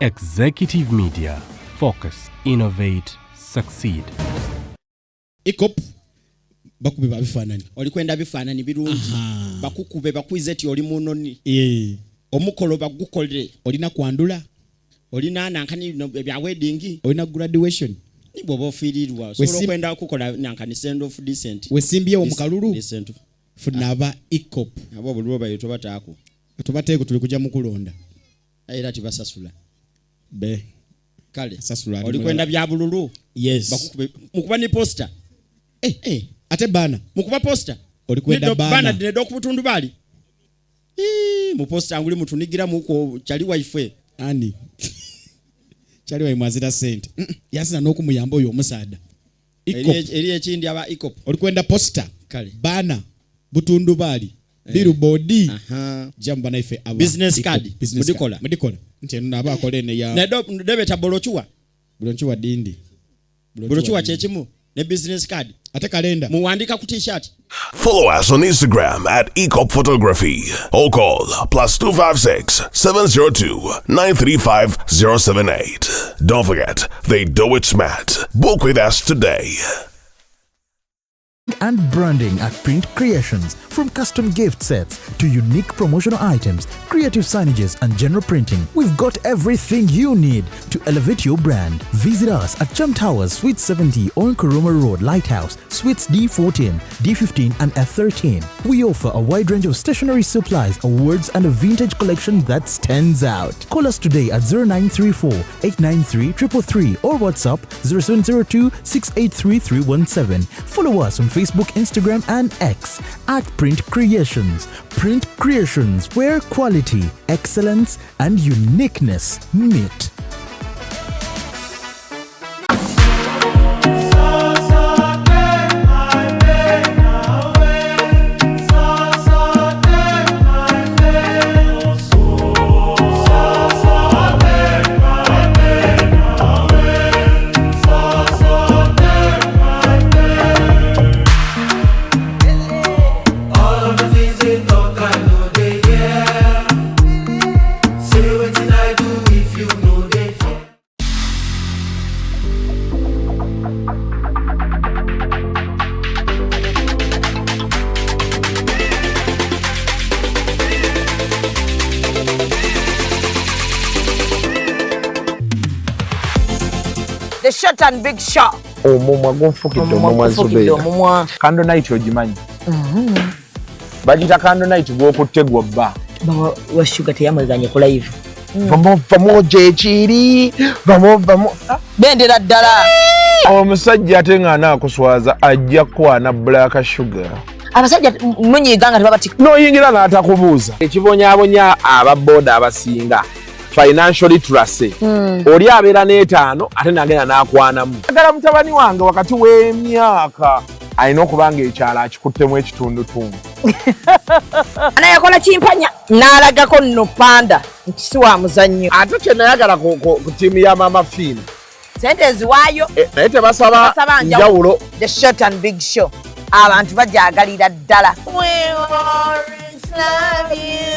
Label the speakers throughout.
Speaker 1: Executive Media. Focus, innovate, succeed.
Speaker 2: Ecop bakube babifaananyi.
Speaker 3: Oli kwenda bifaananyi birungi, bakukube bakwize ti oli munoni.
Speaker 2: Eh,
Speaker 3: omukolo bagukolere.
Speaker 2: Olina kwandula.
Speaker 3: Olina nankani no, ebya wedding.
Speaker 2: Olina graduation.
Speaker 3: Ni bw'oba ofiirirwa osobola okwenda okukola nankani send off decent.
Speaker 2: Wesimbyewo mu kalulu.
Speaker 3: Decent.
Speaker 2: Funa aba Ecop.
Speaker 3: Abo obululu bayo tobataako.
Speaker 2: Tubateeko, tuli kujja mu kulonda.
Speaker 3: Era tibasasula.
Speaker 2: Be
Speaker 3: kale
Speaker 2: Sasula ati
Speaker 3: oli kwenda bya bululu.
Speaker 2: Yes.
Speaker 3: Bakukube mukuba ni poster.
Speaker 2: Eh, eh, ate bana
Speaker 3: mukuba poster.
Speaker 2: Oli kwenda
Speaker 3: Neddo-
Speaker 2: bana.
Speaker 3: bana neddo ku butundu bali. Ii, mu poster nguli mutunigira muko kyali waife.
Speaker 2: Ani kyali waimwazira sente. Yazina n'okumuyamba oyo omusaada. Ecop.
Speaker 3: Eri ekindi aba Ecop.
Speaker 2: Oli kwenda poster.
Speaker 3: Kale.
Speaker 2: Bana butundubaali, billboard.
Speaker 3: Aha.
Speaker 2: Jamu banaife aba
Speaker 3: Business
Speaker 2: Ecop.
Speaker 3: card.
Speaker 2: Business
Speaker 3: Mudikola.
Speaker 2: card. Mudikola nti eno naaba akola eno ya
Speaker 3: Neddo debeta bolochuwa.
Speaker 2: Bulonchiwa dindi.
Speaker 3: Bolochuwa kyekimu ne business card.
Speaker 2: Ate kalenda.
Speaker 3: Muwandika ku t-shirt.
Speaker 4: Follow us on Instagram at Ecop Photography or call +256 702 935 078. Don't forget, they do it smart. Book with us today.
Speaker 5: And branding at Print Creations. From custom gift sets to unique promotional items, creative signages, and general printing, we've got everything you need to elevate your brand. Visit us at Chum Towers, Suite 70 on Kuruma Road, Lighthouse, Suites D14, D15, and F13. We offer a wide range of stationery supplies, awards, and a vintage collection that stands out. Call us today at 0934 893 333 or WhatsApp 0702 683 317. Follow us on Facebook, Instagram, and X at Print Creations. Print Creations, where quality, excellence, and uniqueness meet.
Speaker 6: All of the things they talk, I know they hear. Say wetin I do if you know they fear.
Speaker 7: The Short and Big Show.
Speaker 8: Omumwa gunfukidde.
Speaker 7: Omumwa
Speaker 8: Omumwa.
Speaker 7: gufukidde.
Speaker 8: Zubeera.
Speaker 7: Omumwa.
Speaker 8: Candle night ogimanyi? Bagita candle night gwokutte gwobba.
Speaker 7: Bawa wa Shuga teyamweganye ku live.
Speaker 8: Vamu vamu gyekiri vamu vamu.
Speaker 7: Bendera ddala.
Speaker 8: Omusajja ate nga anaakuswaza ajja kukwana Black Sugar.
Speaker 7: Abasajja munyiiga nga tebabati.
Speaker 8: N'oyingira n'atakubuuza. Ekibonyaabonya ababooda abasinga financial literacy. Oli abeera n'etaano ate n'agenda n'akwanamu. Agala mutabani wange wakati w'emyaka alina okuba nga ekyalo akikuttemu ekitundutundu.
Speaker 7: Anayakola kimpanya n'alagako nno panda nti si wa muzannyo.
Speaker 8: Ate kye nayagala ku ttiimu ya Mama Fiina,
Speaker 7: Sente eziwaayo.
Speaker 8: Naye tebasaba
Speaker 7: Tebasaba
Speaker 8: njawulo.
Speaker 7: The Short and Big Show abantu bajagalira ddala. We always love you.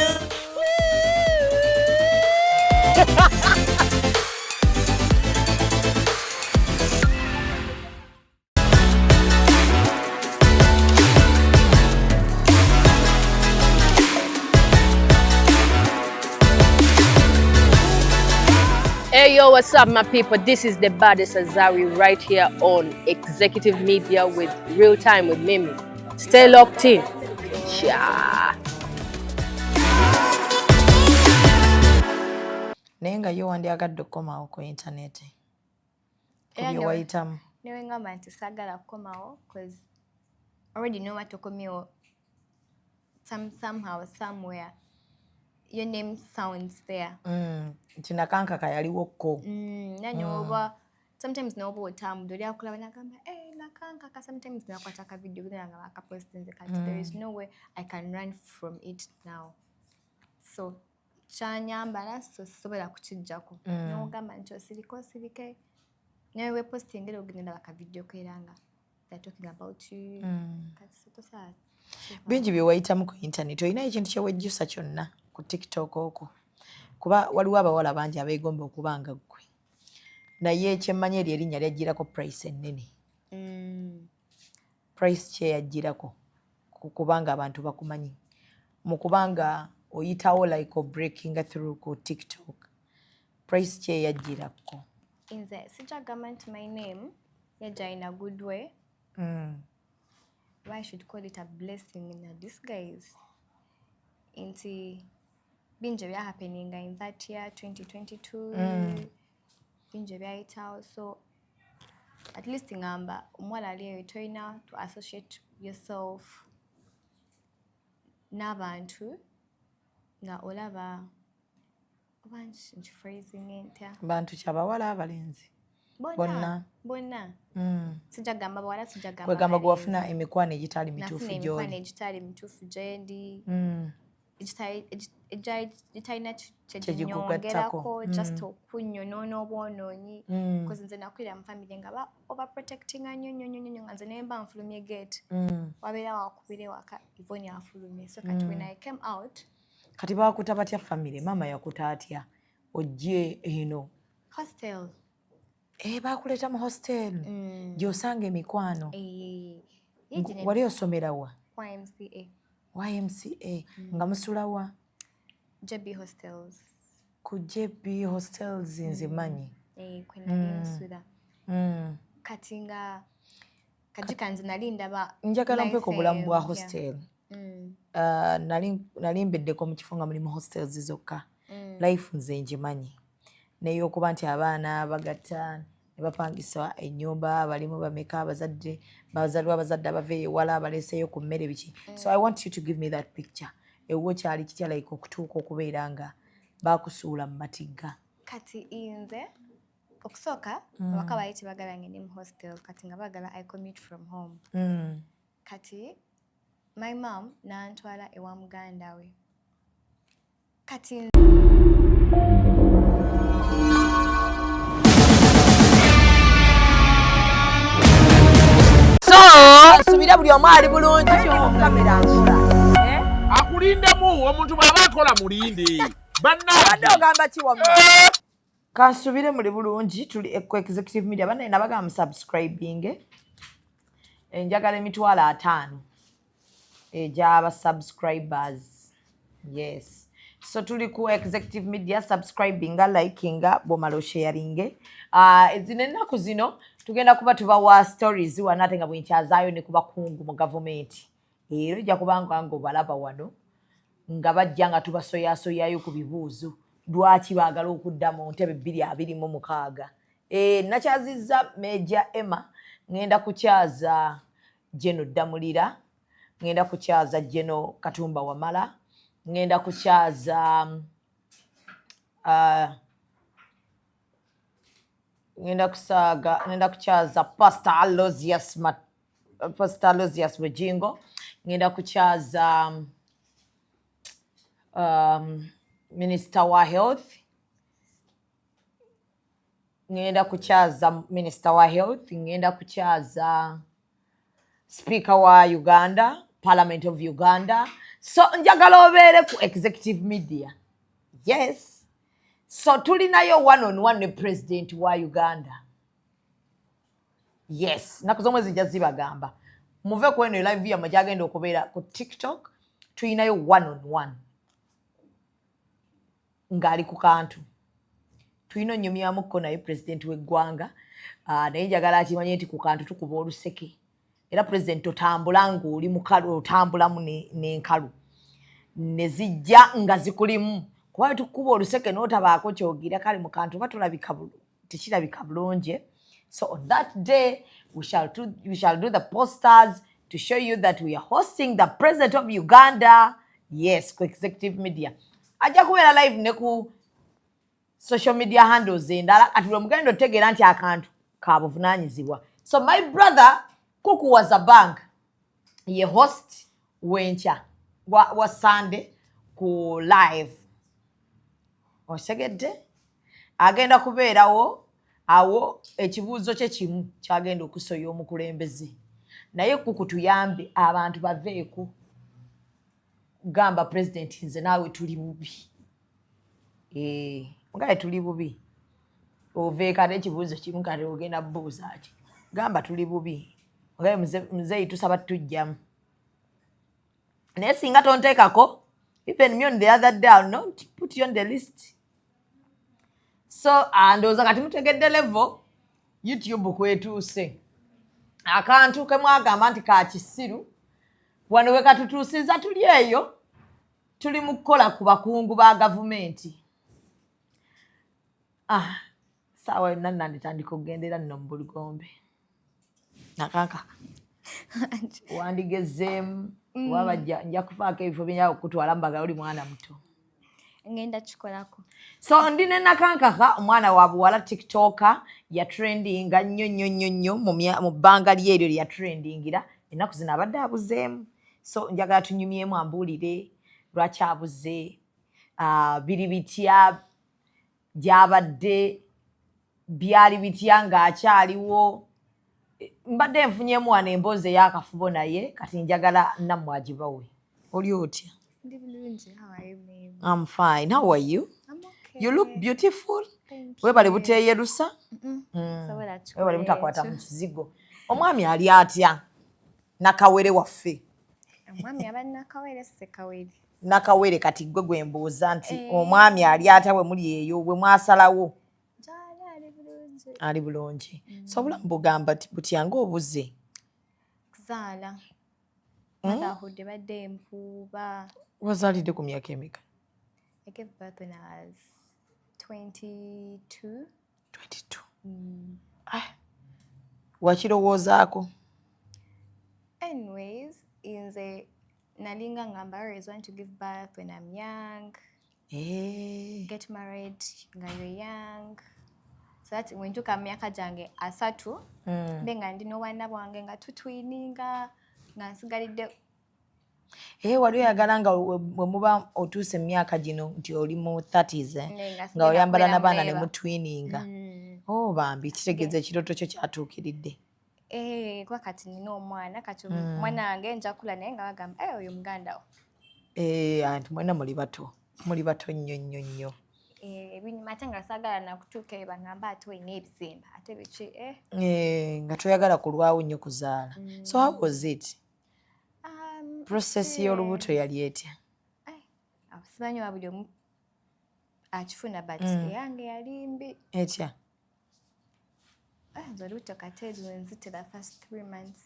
Speaker 9: Hey yo, what's up, my people? This is the baddest Azari right here on Executive Media with Real Time with Mimi. Stay locked in. Yeah.
Speaker 7: Naye nga yo wandyagadde okukomawo ku intaneti
Speaker 10: Era
Speaker 7: kubye wayitamu?
Speaker 10: Newe ngamba nti saagala kukomawo cause already noba tokomyewo somehow somewhere your name sounds there.
Speaker 7: Nti nakankaka yaliwokko.
Speaker 10: Era noba sometimes noba otambudde oli akulaba nagamba, "Eh, nakankaka." Sometimes nakwata ka video genda nga bakapostinze. Kati there is no way I can run from it now, so kyanyambala so sisobola kukijjako. Nogamba nti osirike osirike nawe wepostinga era ogenda ndaba ka video ko era nga they're talking about you. Kati so tosobola.
Speaker 7: Bingi bye wayitamu ku intaneti. Olina ekintu kyewejjusa kyonna ku TikTok okwo?
Speaker 11: Kuba waliwo abawala bangi abeegomba okuba nga ggwe, naye kyemmanyi eryo erinnya lyajjirako price ennene. Price kyeyajjirako kubanga abantu bakumanyi mu kubanga oyitawo like obreaking through ku TikTok, price kyeyajjirako?
Speaker 10: Nze sijja gamba nti my name yajja in a good way. Why I should call it a blessing in a disguise, nti bingi ebyahappeninga in that year 2022. Bingi ebyayitawo, so at least ngamba omuwala ali eyo, tolina to associate yourself n'abantu nga olaba oba nkiphrasing ntya.
Speaker 11: Bantu kyabawala, abalenzi? Bonna.
Speaker 10: Bonna. Sijja gamba bawala, sijja gamba
Speaker 11: Kwegamba gwe
Speaker 10: balenzi.
Speaker 11: Wafuna emikwano egitali mituufu
Speaker 10: Nafuna emikwano
Speaker 11: gy'oli.
Speaker 10: Egitali mituufu gyendi, egitalina
Speaker 11: Kyegikugattako.
Speaker 10: kyeginyongerako, just okunnyonoona obwonoonyi, because nze nakulira mu family nga ba overprotectinga nnyo nnyo nnyo nnyo, nga nze naye mba nfulumye gate, wabeera wakubira ewaka, Ivoni afulumye. So kati when I came out,
Speaker 11: Kati bakuta batya family? Maama yakuta atya ojje eno?
Speaker 10: Hostel.
Speaker 11: Eh, bakuleeta mu hostel gy'osanga emikwano.
Speaker 10: Eh, ye
Speaker 11: Wali osomerawa?
Speaker 10: YMCA.
Speaker 11: YMCA. Nga musulawa?
Speaker 10: JB Hostels.
Speaker 11: Ku JB Hostels, nze manyi.
Speaker 10: Eh, kwe nali nsula. Kati nga kajika nze nali ndaba
Speaker 11: Njagala
Speaker 10: life
Speaker 11: mpeko obulamu bwa
Speaker 10: empya.
Speaker 11: hostel. Nali mbeddeko mu kifo nga mulimu hostels zokka. Life nze ngimanyi, neyokuba nti abaana bagatta ne bapangisa ennyumba, balimu bameka, abazadde bazaliwa, abazadde abava ewala baleeseeyo ku mmere, biki. So I want you to give me that picture. Ewuwo kyali kitya, like okutuuka okubeera nga bakusuula mu matigga?
Speaker 10: Kati nze okusooka awaka baali tebagala ngende mu hostel, kati nga baagala I commute from home. Kati my mom n'antwala ewa muganda we. Kati
Speaker 11: So nsubira buli omu ali bulungi. Kamera nkola.
Speaker 8: Akulindemu omuntu bw'aba akola, mulinde.
Speaker 11: Abadde
Speaker 8: Bannange.
Speaker 11: Ogamba ki wamma? Kansubire muli bulungi. Tuli ku Executive Media. Bannaye, nabagamba musubscribing. Enjagala 50,000 egyaba subscribers. Yes, so tuli ku Executive Media. Subscribinga, likinga, bwomala osharinge. Zino ennaku zino tugenda kuba tubawa stories wano, ate nga bwenkyazaayo ne ku bakungu mu gavumenti, era ojja kubanga nga obalaba wano nga bajja nga tubasoyasoyayo ku bibuuzo, lwaki baagala okudda mu ntebe 2026. Nakyazizza Meja Emma, ŋŋenda kukyaza General Ddamulira, ŋŋenda kukyaza General Katumba Wamala, ŋŋenda kukyaza ŋŋenda kusaaga, ŋŋenda kukyaza Pastor Aloysius Bujingo, ŋŋenda kukyaza Minister wa Health, ŋŋenda kukyaza Minister wa Health, ŋŋenda kukyaza Speaker wa Uganda, Parliament of Uganda. So njagala obeere ku Executive Media. Yes, so tulinayo one on one ne President wa Uganda. Yes, naku z'omwezi nja zibagamba. Muve ku eno live yammwe gyagenda okubeera ku TikTok. Tulinayo one on one ng'ali ku kantu tulina onyumyamukko naye pulezidenti w'eggwanga. Naye njagala akimanye nti ku kantu tukuba oluseke, era pulezidenti totambula ng'oli mukalu, otambulamu n'enkalu ne zijja nga zikulimu, kuba tukuba oluseke n'otabaako kyogira. Kale mu kantu oba tolabika, tekirabika bulungi. So on that day we shall do the posters to show you that we are hosting the President of Uganda. Yes, ku Executive Media ajja kubeera live ne ku social media handles endala. Kati lwe mugenda otegeera nti akantu kabuvunaanyizibwa. So my brother Kuku was a bank ye host wenkya wa Sunday ku live. Otegedde? Agenda kubeerawo awo. Ekibuuzo kye kimu kyagenda okusoya omukulembeze, naye Kuku tuyambe abantu baveeko gamba pulezidenti nze naawe tuli bubi. Eh, mugaye tuli bubi. Oveeka n'ekibuuzo kimu kati ogenda bubuuza ki? Gamba tuli bubi. Mugaye muzeeyi tusaba tujjamu. Naye singa tonteekako, even me on the other day, I'll not put you on the list. So ndowooza kati mutegedde level YouTube kwetuuse. Akantu ke mwagamba nti ka kisiru, wano we katutuusiza. Tuli eyo, tuli mu kukola ku bakungu ba gavumenti. Ah, saawa yonna nanditandika okugendera nno mu bulugombe. Nakankaka wandigezeemu waba nja kufaako ebifo byenjala okukutwala mbaga oli mwana muto.
Speaker 10: Ngenda kikolako.
Speaker 11: So ndi ne Nakankaka, omwana wa buwala TikToker, yatrendinga nnyo nnyo nnyo nnyo mu bbanga lyeryo lyatrendingira. Ennaku zino abadde abuzeemu, so njagala tunyumyemu, ambuulire lwaki abuze, biri bitya gy'abadde, byali bitya ng'akyaliwo. Mbadde nfunyemu wano emboozi ey'akafubo, naye kati njagala nammwe agibawe. Oli otya?
Speaker 10: Ndi bulungi. How are you, babe?
Speaker 11: I'm fine. How are you?
Speaker 10: I'm okay.
Speaker 11: You look beautiful.
Speaker 10: Thank
Speaker 11: Webale
Speaker 10: you.
Speaker 11: buteeyerusa.
Speaker 10: Sobola kikola
Speaker 11: Webale butakwata
Speaker 10: ekyo.
Speaker 11: mu kizigo. Omwami ali atya? Nakawere waffe.
Speaker 10: Omwami aba Nakawere, Sekawere.
Speaker 11: Nakawere kati gwe gwe mbuuza nti
Speaker 10: Eh.
Speaker 11: omwami ali atya bwe muli eyo bwe mwasalawo?
Speaker 10: Gyali, ali bulungi.
Speaker 11: Ali bulungi. So obulamu bugamba butya ng'obuze?
Speaker 10: Kuzaala. Motherhood ebadde empuuba.
Speaker 11: Wazaalidde ku myaka emeka?
Speaker 10: I gave birth when I was 22.
Speaker 11: 22. Ah, wakirowoozaako?
Speaker 10: Anyways, nze nalinga ngamba I always want to give birth when I'm young.
Speaker 11: Eh.
Speaker 10: Get married nga you're young. So that when ntuuka mu myaka gyange 30, mbe nga ndi n'obwana bwange nga tutwininga nga nsigalidde.
Speaker 11: Eh, wali oyagala nga bwe muba otuuse mu myaka gino nti oli mu 30s, eh?
Speaker 10: Ne, nga
Speaker 11: nga
Speaker 10: sigenda
Speaker 11: oyambala
Speaker 10: kubeera
Speaker 11: n'abaana ne
Speaker 10: muleeba.
Speaker 11: mutwininga. Oh bambi, kitegeeza ekirooto kyo kyatuukiridde.
Speaker 10: Eh, kuba kati nina omwana, kati omwana wange nja kula naye nga bagamba, "Eh, oyo muganda wo."
Speaker 11: Eh, anti mwenna muli bato, muli bato nnyo nnyo nnyo.
Speaker 10: Eh, ebinyuma ate nga saagala nakutuuka eyo baŋŋamba ate olina ebizimba ate biki, eh.
Speaker 11: Eh, nga toyagala kulwawo nnyo kuzaala. So how was it? Process y'olubuto yali etya?
Speaker 10: Awo simanyi oba buli omu akifuna, but eyange yali mbi.
Speaker 11: Etya?
Speaker 10: Ah, nze olubuto kati lunzite the first 3 months.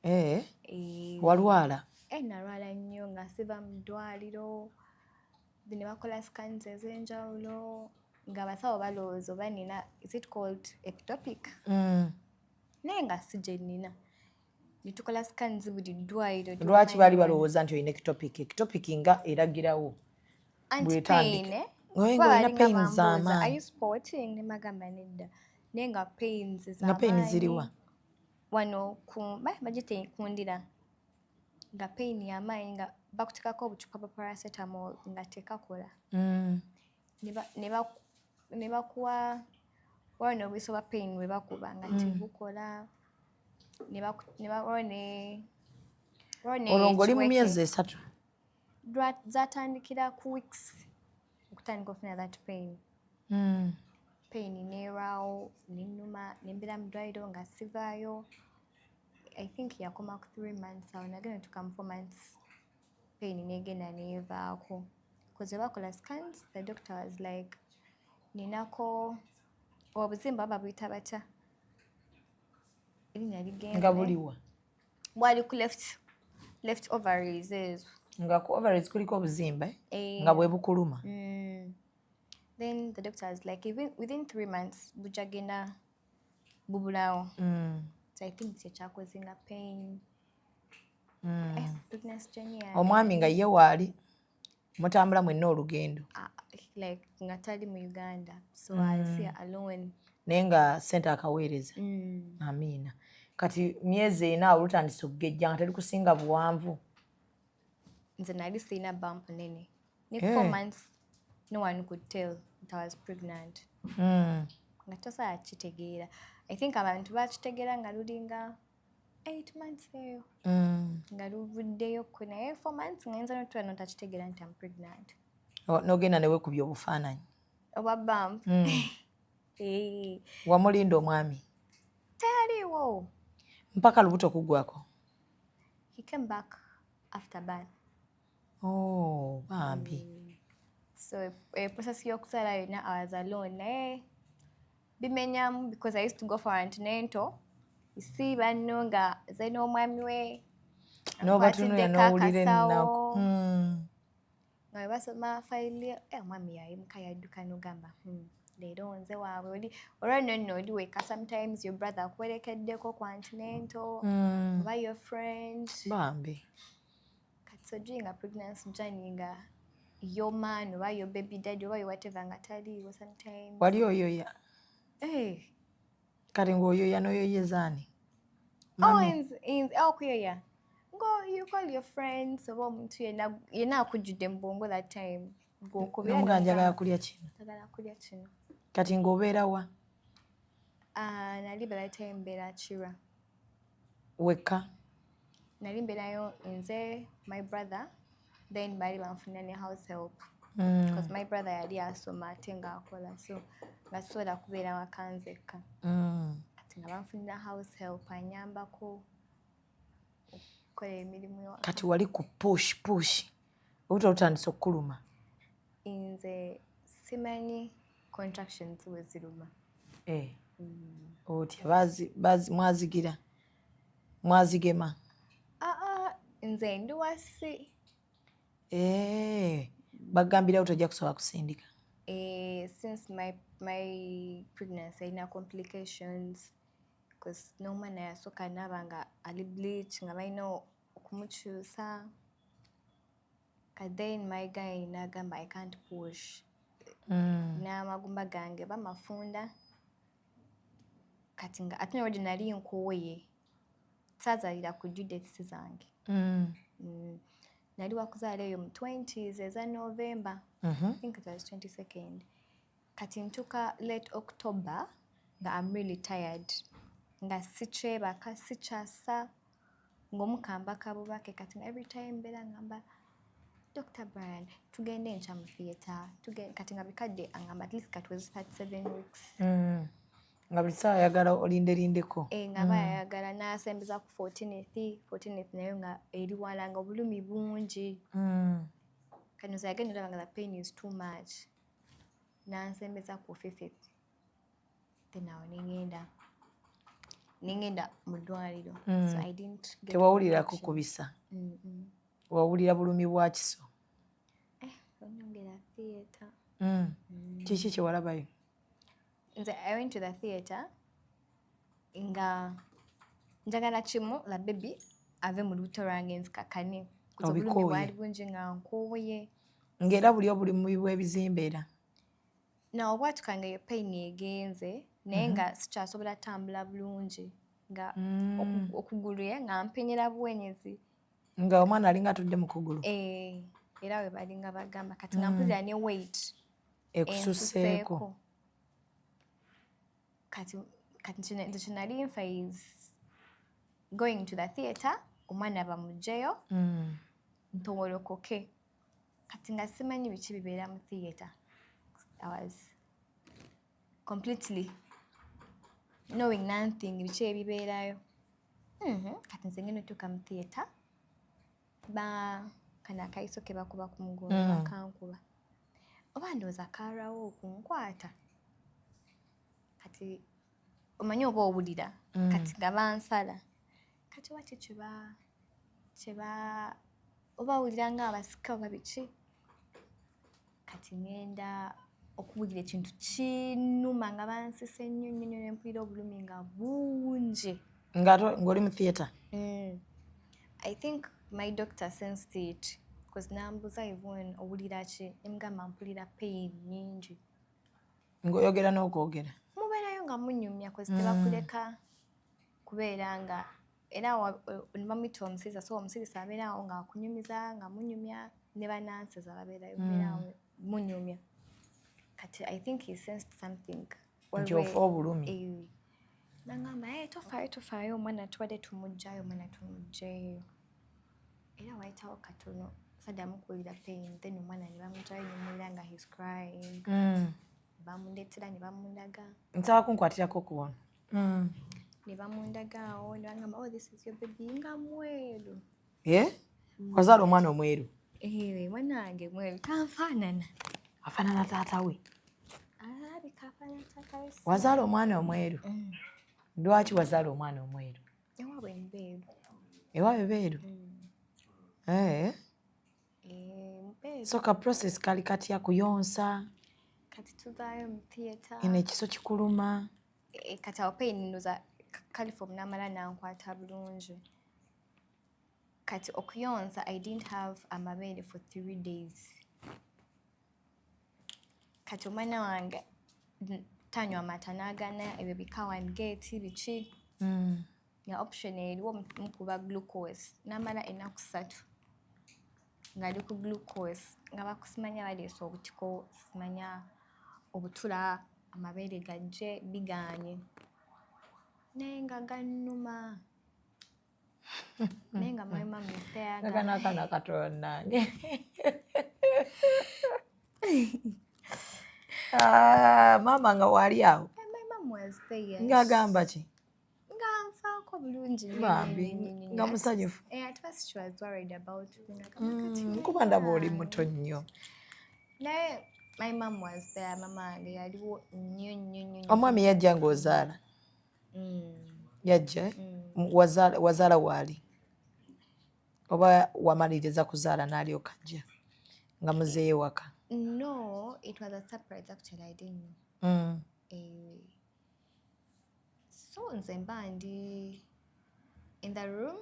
Speaker 11: Eh,
Speaker 10: Eh,
Speaker 11: walwala?
Speaker 10: Eh, nalwala nnyo nga siva mu ddwaliro, ne bakola scans ez'enjawulo ng'abasawo balowooza oba nina, is it called ectopic? Naye nga si gye nnina, ne tukola scans buli ddwaliro.
Speaker 11: Lwaki baali balowooza nti olina ectopic? Ectopic nga eragirawo
Speaker 10: Anti
Speaker 11: bw'etandika.
Speaker 10: pain, eh?
Speaker 11: Oye,
Speaker 10: Kuba
Speaker 11: nga olina
Speaker 10: balinga
Speaker 11: pains
Speaker 10: bambuuza,
Speaker 11: z'amaanyi.
Speaker 10: "Are you sporting?" Ne bagamba nedda, naye nga pains
Speaker 11: Nga pain
Speaker 10: z'amaanyi.
Speaker 11: ziriwa?
Speaker 10: Wano ku bagiyita ekundira, nga pain y'amaanyi, nga bakuteekako obucupa bwa paracetamol nga tekakola. Ne bakuwa waliwo n'obuso bwa pain bwe bakuba nga tebukola. Ne waliwo ne
Speaker 11: Olwo ng'oli mu
Speaker 10: ekiweke.
Speaker 11: myezi 3?
Speaker 10: Zatandikira ku weeks okutandika okufuna that pain. Pain neerwawo nennuma, nembeera mu ddwaliro nga sivaayo. I think yakoma ku 3 months. Awo nagenda tuka mu 4 months, pain negenda neevaako, because bakola scans, the doctor was like ninako obuzimba baba buyita batya, erinnya ligenze.
Speaker 11: Nga buliwa?
Speaker 10: Bwali ku left ovaries ezo.
Speaker 11: Nga ku ovaries kuliko obuzimba, eh?
Speaker 10: Eh.
Speaker 11: Nga bwe bukuluma?
Speaker 10: Then the doctor was like, even within 3 months bujja genda bubulawo. So I think kyekyakozinga pain. Eh, pregnancy journey yange.
Speaker 11: Omwami nga ye waali mutambula mwenna olugendo?
Speaker 10: Ah, like nga tali mu Uganda, so I see alone.
Speaker 11: Naye nga sente akaweereza? Amiina. Kati myezi 4 awo lutandise okugejja nga terikusinga buwanvu?
Speaker 10: Nze nali sirina bump nene ne
Speaker 11: Eh.
Speaker 10: 4 months no one could tell that I was pregnant. Nga tosobola kitegeera. I think abantu bakitegeera nga lulinga 8 months eyo, nga luvuddeyo ko, naye 4 months nga yinza notula notakitegeera nti am pregnant.
Speaker 11: N'ogenda ne weekubya obufaananyi.
Speaker 10: Oba bump. Eh,
Speaker 11: Wamulinda omwami?
Speaker 10: Teyaliwo.
Speaker 11: Mpaka lubuto kuggwako?
Speaker 10: He came back after birth.
Speaker 11: Oh, bambi.
Speaker 10: So process y'okuzaala yonna I was alone, naye bimenyamu because I used to go for antenatal. You see banno nga ze n'omwami we
Speaker 11: N'obatunulira
Speaker 10: akwatiddeko
Speaker 11: n'owulira
Speaker 10: akasawo.
Speaker 11: ennaku.
Speaker 10: Nga bwe basoma fayiri, eh, omwami yayimuka yadduka n'ogamba, leero nze waabwe." Oli olwa nno nno oli weka, sometimes your brother akuwerekeddeko ku antenatal oba your friend.
Speaker 11: Bambi.
Speaker 10: Kati so during a pregnancy journey nga your man oba your baby daddy oba your whatever nga taliiwo sometimes.
Speaker 11: Wali oyoya?
Speaker 10: Eh.
Speaker 11: Kati ng'oyoya n'oyoyezaani?
Speaker 10: Oh, okuyoya ngo you call your friends oba omuntu yenna yenna akujjudde mu bwongo that time gw'okubira.
Speaker 11: N'omugamba, "Njagala kulya kino."
Speaker 10: "Njagala kulya kino."
Speaker 11: Kati ng'obeera wa?
Speaker 10: Ah, nali by that time mbeera Kira.
Speaker 11: Wekka?
Speaker 10: Nali mbeerayo nze, my brother, then baali banfunira ne house help because my brother yali asoma ate ng'akola, so nga sisobola kubeera waka nzekka. Kati nga banfunira house help anyambako okukola emirimu ewaka.
Speaker 11: Kati wali ku push push, olubuto lutandise okukuluma.
Speaker 10: Nze simanyi contractions we ziruma.
Speaker 11: Eh. Otya mwazigira mwazigema?
Speaker 10: Aa, nze ndi wasi.
Speaker 11: Eh, bagambirawo tojja kusobola kusindika.
Speaker 10: Eh, since my pregnancy erina complications because n'omwana yasooka naaba nga ali breech, nga balina okumukyusa. Ka then my guy n'agamba, "I can't push." N'amagumba gange bamafunda, kati nga ate already nali nkooye, saazaalira ku due dates zange. Nali wakuzaala eyo mu 20s eza November. I think it was 22nd. Kati ntuuka late October nga I'm really tired, nga sikyebaka, sikyasa, ng'omukambaka bubake. Kati nga every time mbeera ngamba, "Dr Brian, tugende enkya mu theatre." Kati nga bikadde angamba at least katuweze 37 weeks.
Speaker 11: Nga buli ssaawa ayagala olinderindeko.
Speaker 10: Eh, nga bayagala n'asembeza ku 14th. 14th nayo nga eri wala, nga obulumi bungi. Kati nze yagenda olaba nga the pain is too much, n'ansembeza ku 5th. Then awo nengenda mu ddwaliro. So I didn't get
Speaker 11: Tewawulirako
Speaker 10: contractions.
Speaker 11: Kubisa? Wawulira bulumi bwa kiso?
Speaker 10: Eh, onyongera theatre.
Speaker 11: Kiki kyewalabayo?
Speaker 10: Nze I went to the theatre nga njagala kimu, la baby ave mu lubuto lwange nzikakane. Kuza obulumi
Speaker 11: Obikooye.
Speaker 10: bwali bungi nga nkooye.
Speaker 11: Ng'era buli obulumi bw'ebizimba era?
Speaker 10: Na obwatuka nga eyo pain egenze, naye nga sikyasobola tambula bulungi, nga okugulu ye nga mpenyera buwenyezi.
Speaker 11: Nga omwana alinga atudde mu kugulu?
Speaker 10: Eh, era we balinga bagamba kati nga mpulira ne weight
Speaker 11: ekususseeko.
Speaker 10: Ensuseeko. Kati nze kyenali nfa is going to the theatre, omwana bamugjeyo, ntowolokoke. Kati nga simanyi biki bibeera mu theatre. I was completely knowing nothing biki ebibeerayo. Kati nze ngenda otuuka mu theatre, ba kano akayiso ke bakuba ku mugongo bakankuba, oba ndowooza kaalwawo okunkwata. Kati omanyi oba owulira. Kati nga bansala, kati oba ki kyeba kyeba oba owulira nga abasika oba biki. Kati ngenda okuwulira ekintu kinnuma, nga bansise nnyo nnyo nnyo, ne mpulira obulumi nga bungi.
Speaker 11: Ng'oli mu theatre?
Speaker 10: I think my doctor sensed it because nambuuza, "Yvonne, owulira ki?" Nemugamba, "Mpulira pain nyingi."
Speaker 11: Ng'oyogera n'okwogera?
Speaker 10: Mubeerayo nga munyumya cause tebakuleka kubeera nga era ne bamuyita omusirisa, so omusirisa abeera awo ng'akunyumiza, nga munyumya ne bananseza babeerayo, mubeera awo munyumya. Kati I think he sensed something.
Speaker 11: Nti ofa obulumi.
Speaker 10: Eh, nangamba, "Hey, tofaayo, tofaayo, omwana tubadde tumuggyayo, omwana tumuggyeyo." Era wayitawo katono Saddamu kuwulira pain. Then omwana ne bamugyayo, nemuwulira nga he's crying. Bamundeetera ne bamundaga.
Speaker 11: Nsaba kunkwatirako kuwona.
Speaker 10: Ne bamundaga awo ne bagamba, "Oh, this is your baby," nga mweru.
Speaker 11: Eh? Wazaala omwana omweru?
Speaker 10: Eh, mwana wange mweru, tanfaanana.
Speaker 11: Afaanana taata we.
Speaker 10: Alabika afaanana taata we.
Speaker 11: Wazaala omwana omweru? Lwaki wazaala omwana omweru?
Speaker 10: Ewaabwe mbeeru.
Speaker 11: Ewaabwe beeru. Eh.
Speaker 10: Eh, mbeeru.
Speaker 11: So ka process kali katya kuyonsa?
Speaker 10: Kati tuvaayo mu theatre.
Speaker 11: Eno ekiso kikuluma?
Speaker 10: Eh, kati awo pain ndoza chloroform n'amala nankwata bulungi. Kati okuyonsa, I didn't have amabeere for 3 days. Kati omwana wange tanywa amata, n'agaana ebyo bi Cow and Gate biki. Nga option eriwo mukuba glucose, n'amala ennaku 3 ng'ali ku glucose, nga bakusimanya baleese obutiko, simanya obutula, amabeere gajje, bigaanye, naye nga gannuma, naye nga my mom is there.
Speaker 11: Gagana akaana katono nange. Ah, maama nga waali awo?
Speaker 10: My mom was there.
Speaker 11: Ng'agamba ki?
Speaker 10: Nga nfaako bulungi nnyo,
Speaker 11: Bambi,
Speaker 10: nnyo, nnyo, nnyo.
Speaker 11: Nga musanyufu.
Speaker 10: Eh, at first she was worried about me. Ng'agamba, "Kati
Speaker 11: Kuba ndaba oli muto nnyo.
Speaker 10: Naye my mom was there, mama wange yaliwo nnyo nnyo nnyo nnyo.
Speaker 11: Omwami yajja ng'ozaala? Yajja, eh? Wazaala waali oba wamaliriza kuzaala n'alyoka ajja nga muzeeyo waka?
Speaker 10: No, it was a surprise actually, I didn't know. Eh, so nze mba ndi in the room.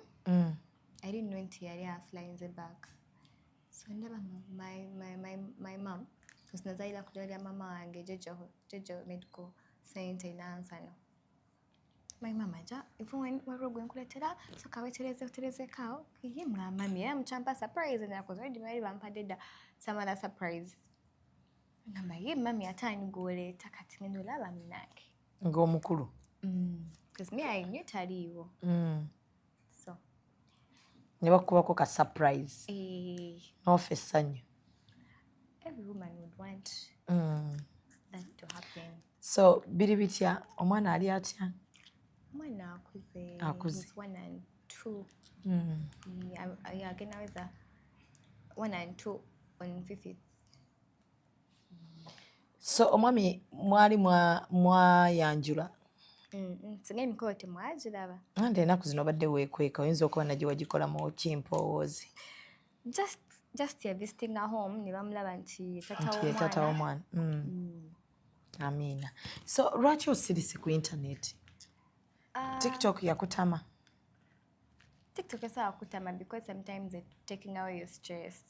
Speaker 10: I didn't know nti yali aflyinze back. So ndaba my mom, because nazaalira ku ddwaliro lya mama wange, Jojo Medical Center e Nansana. My mama aja, even waliwo gwe nkuleetera, soka weetereze, oterezeko awo. Ye mwamami era mukyampa surprise endala, 'cause already baali bampadde dda some other surprise. Ngamba, ye mami, ate ani gw'oleeta? Kati ngenda olaba munnange.
Speaker 11: Ng'omukulu.
Speaker 10: Because me, I knew taliiwo. So
Speaker 11: Ne bakubako ka surprise.
Speaker 10: Eh,
Speaker 11: n'ofa essanyu.
Speaker 10: Every woman would want that to happen.
Speaker 11: So biri bitya, omwana ali atya?
Speaker 10: Omwana akuze.
Speaker 11: Akuze.
Speaker 10: He's 1 and 2. Yeah, agenda weza 1 and 2 on 5th.
Speaker 11: So omwami mwali mwayanjula?
Speaker 10: Singa emikolo temwagiraba.
Speaker 11: Anti ennaku zino obadde weekweka, oyinza okuba nagye wagikola mu kimpowoozi.
Speaker 10: Just ya visiting a home ne bamulaba nti tata
Speaker 11: Nti ye taata
Speaker 10: w'omwana.
Speaker 11: w'omwana. Amiina. So lwaki osirise ku internet?
Speaker 10: Ah,
Speaker 11: TikTok yakutama?
Speaker 10: TikTok esobola kutama because sometimes it's taking away your stress.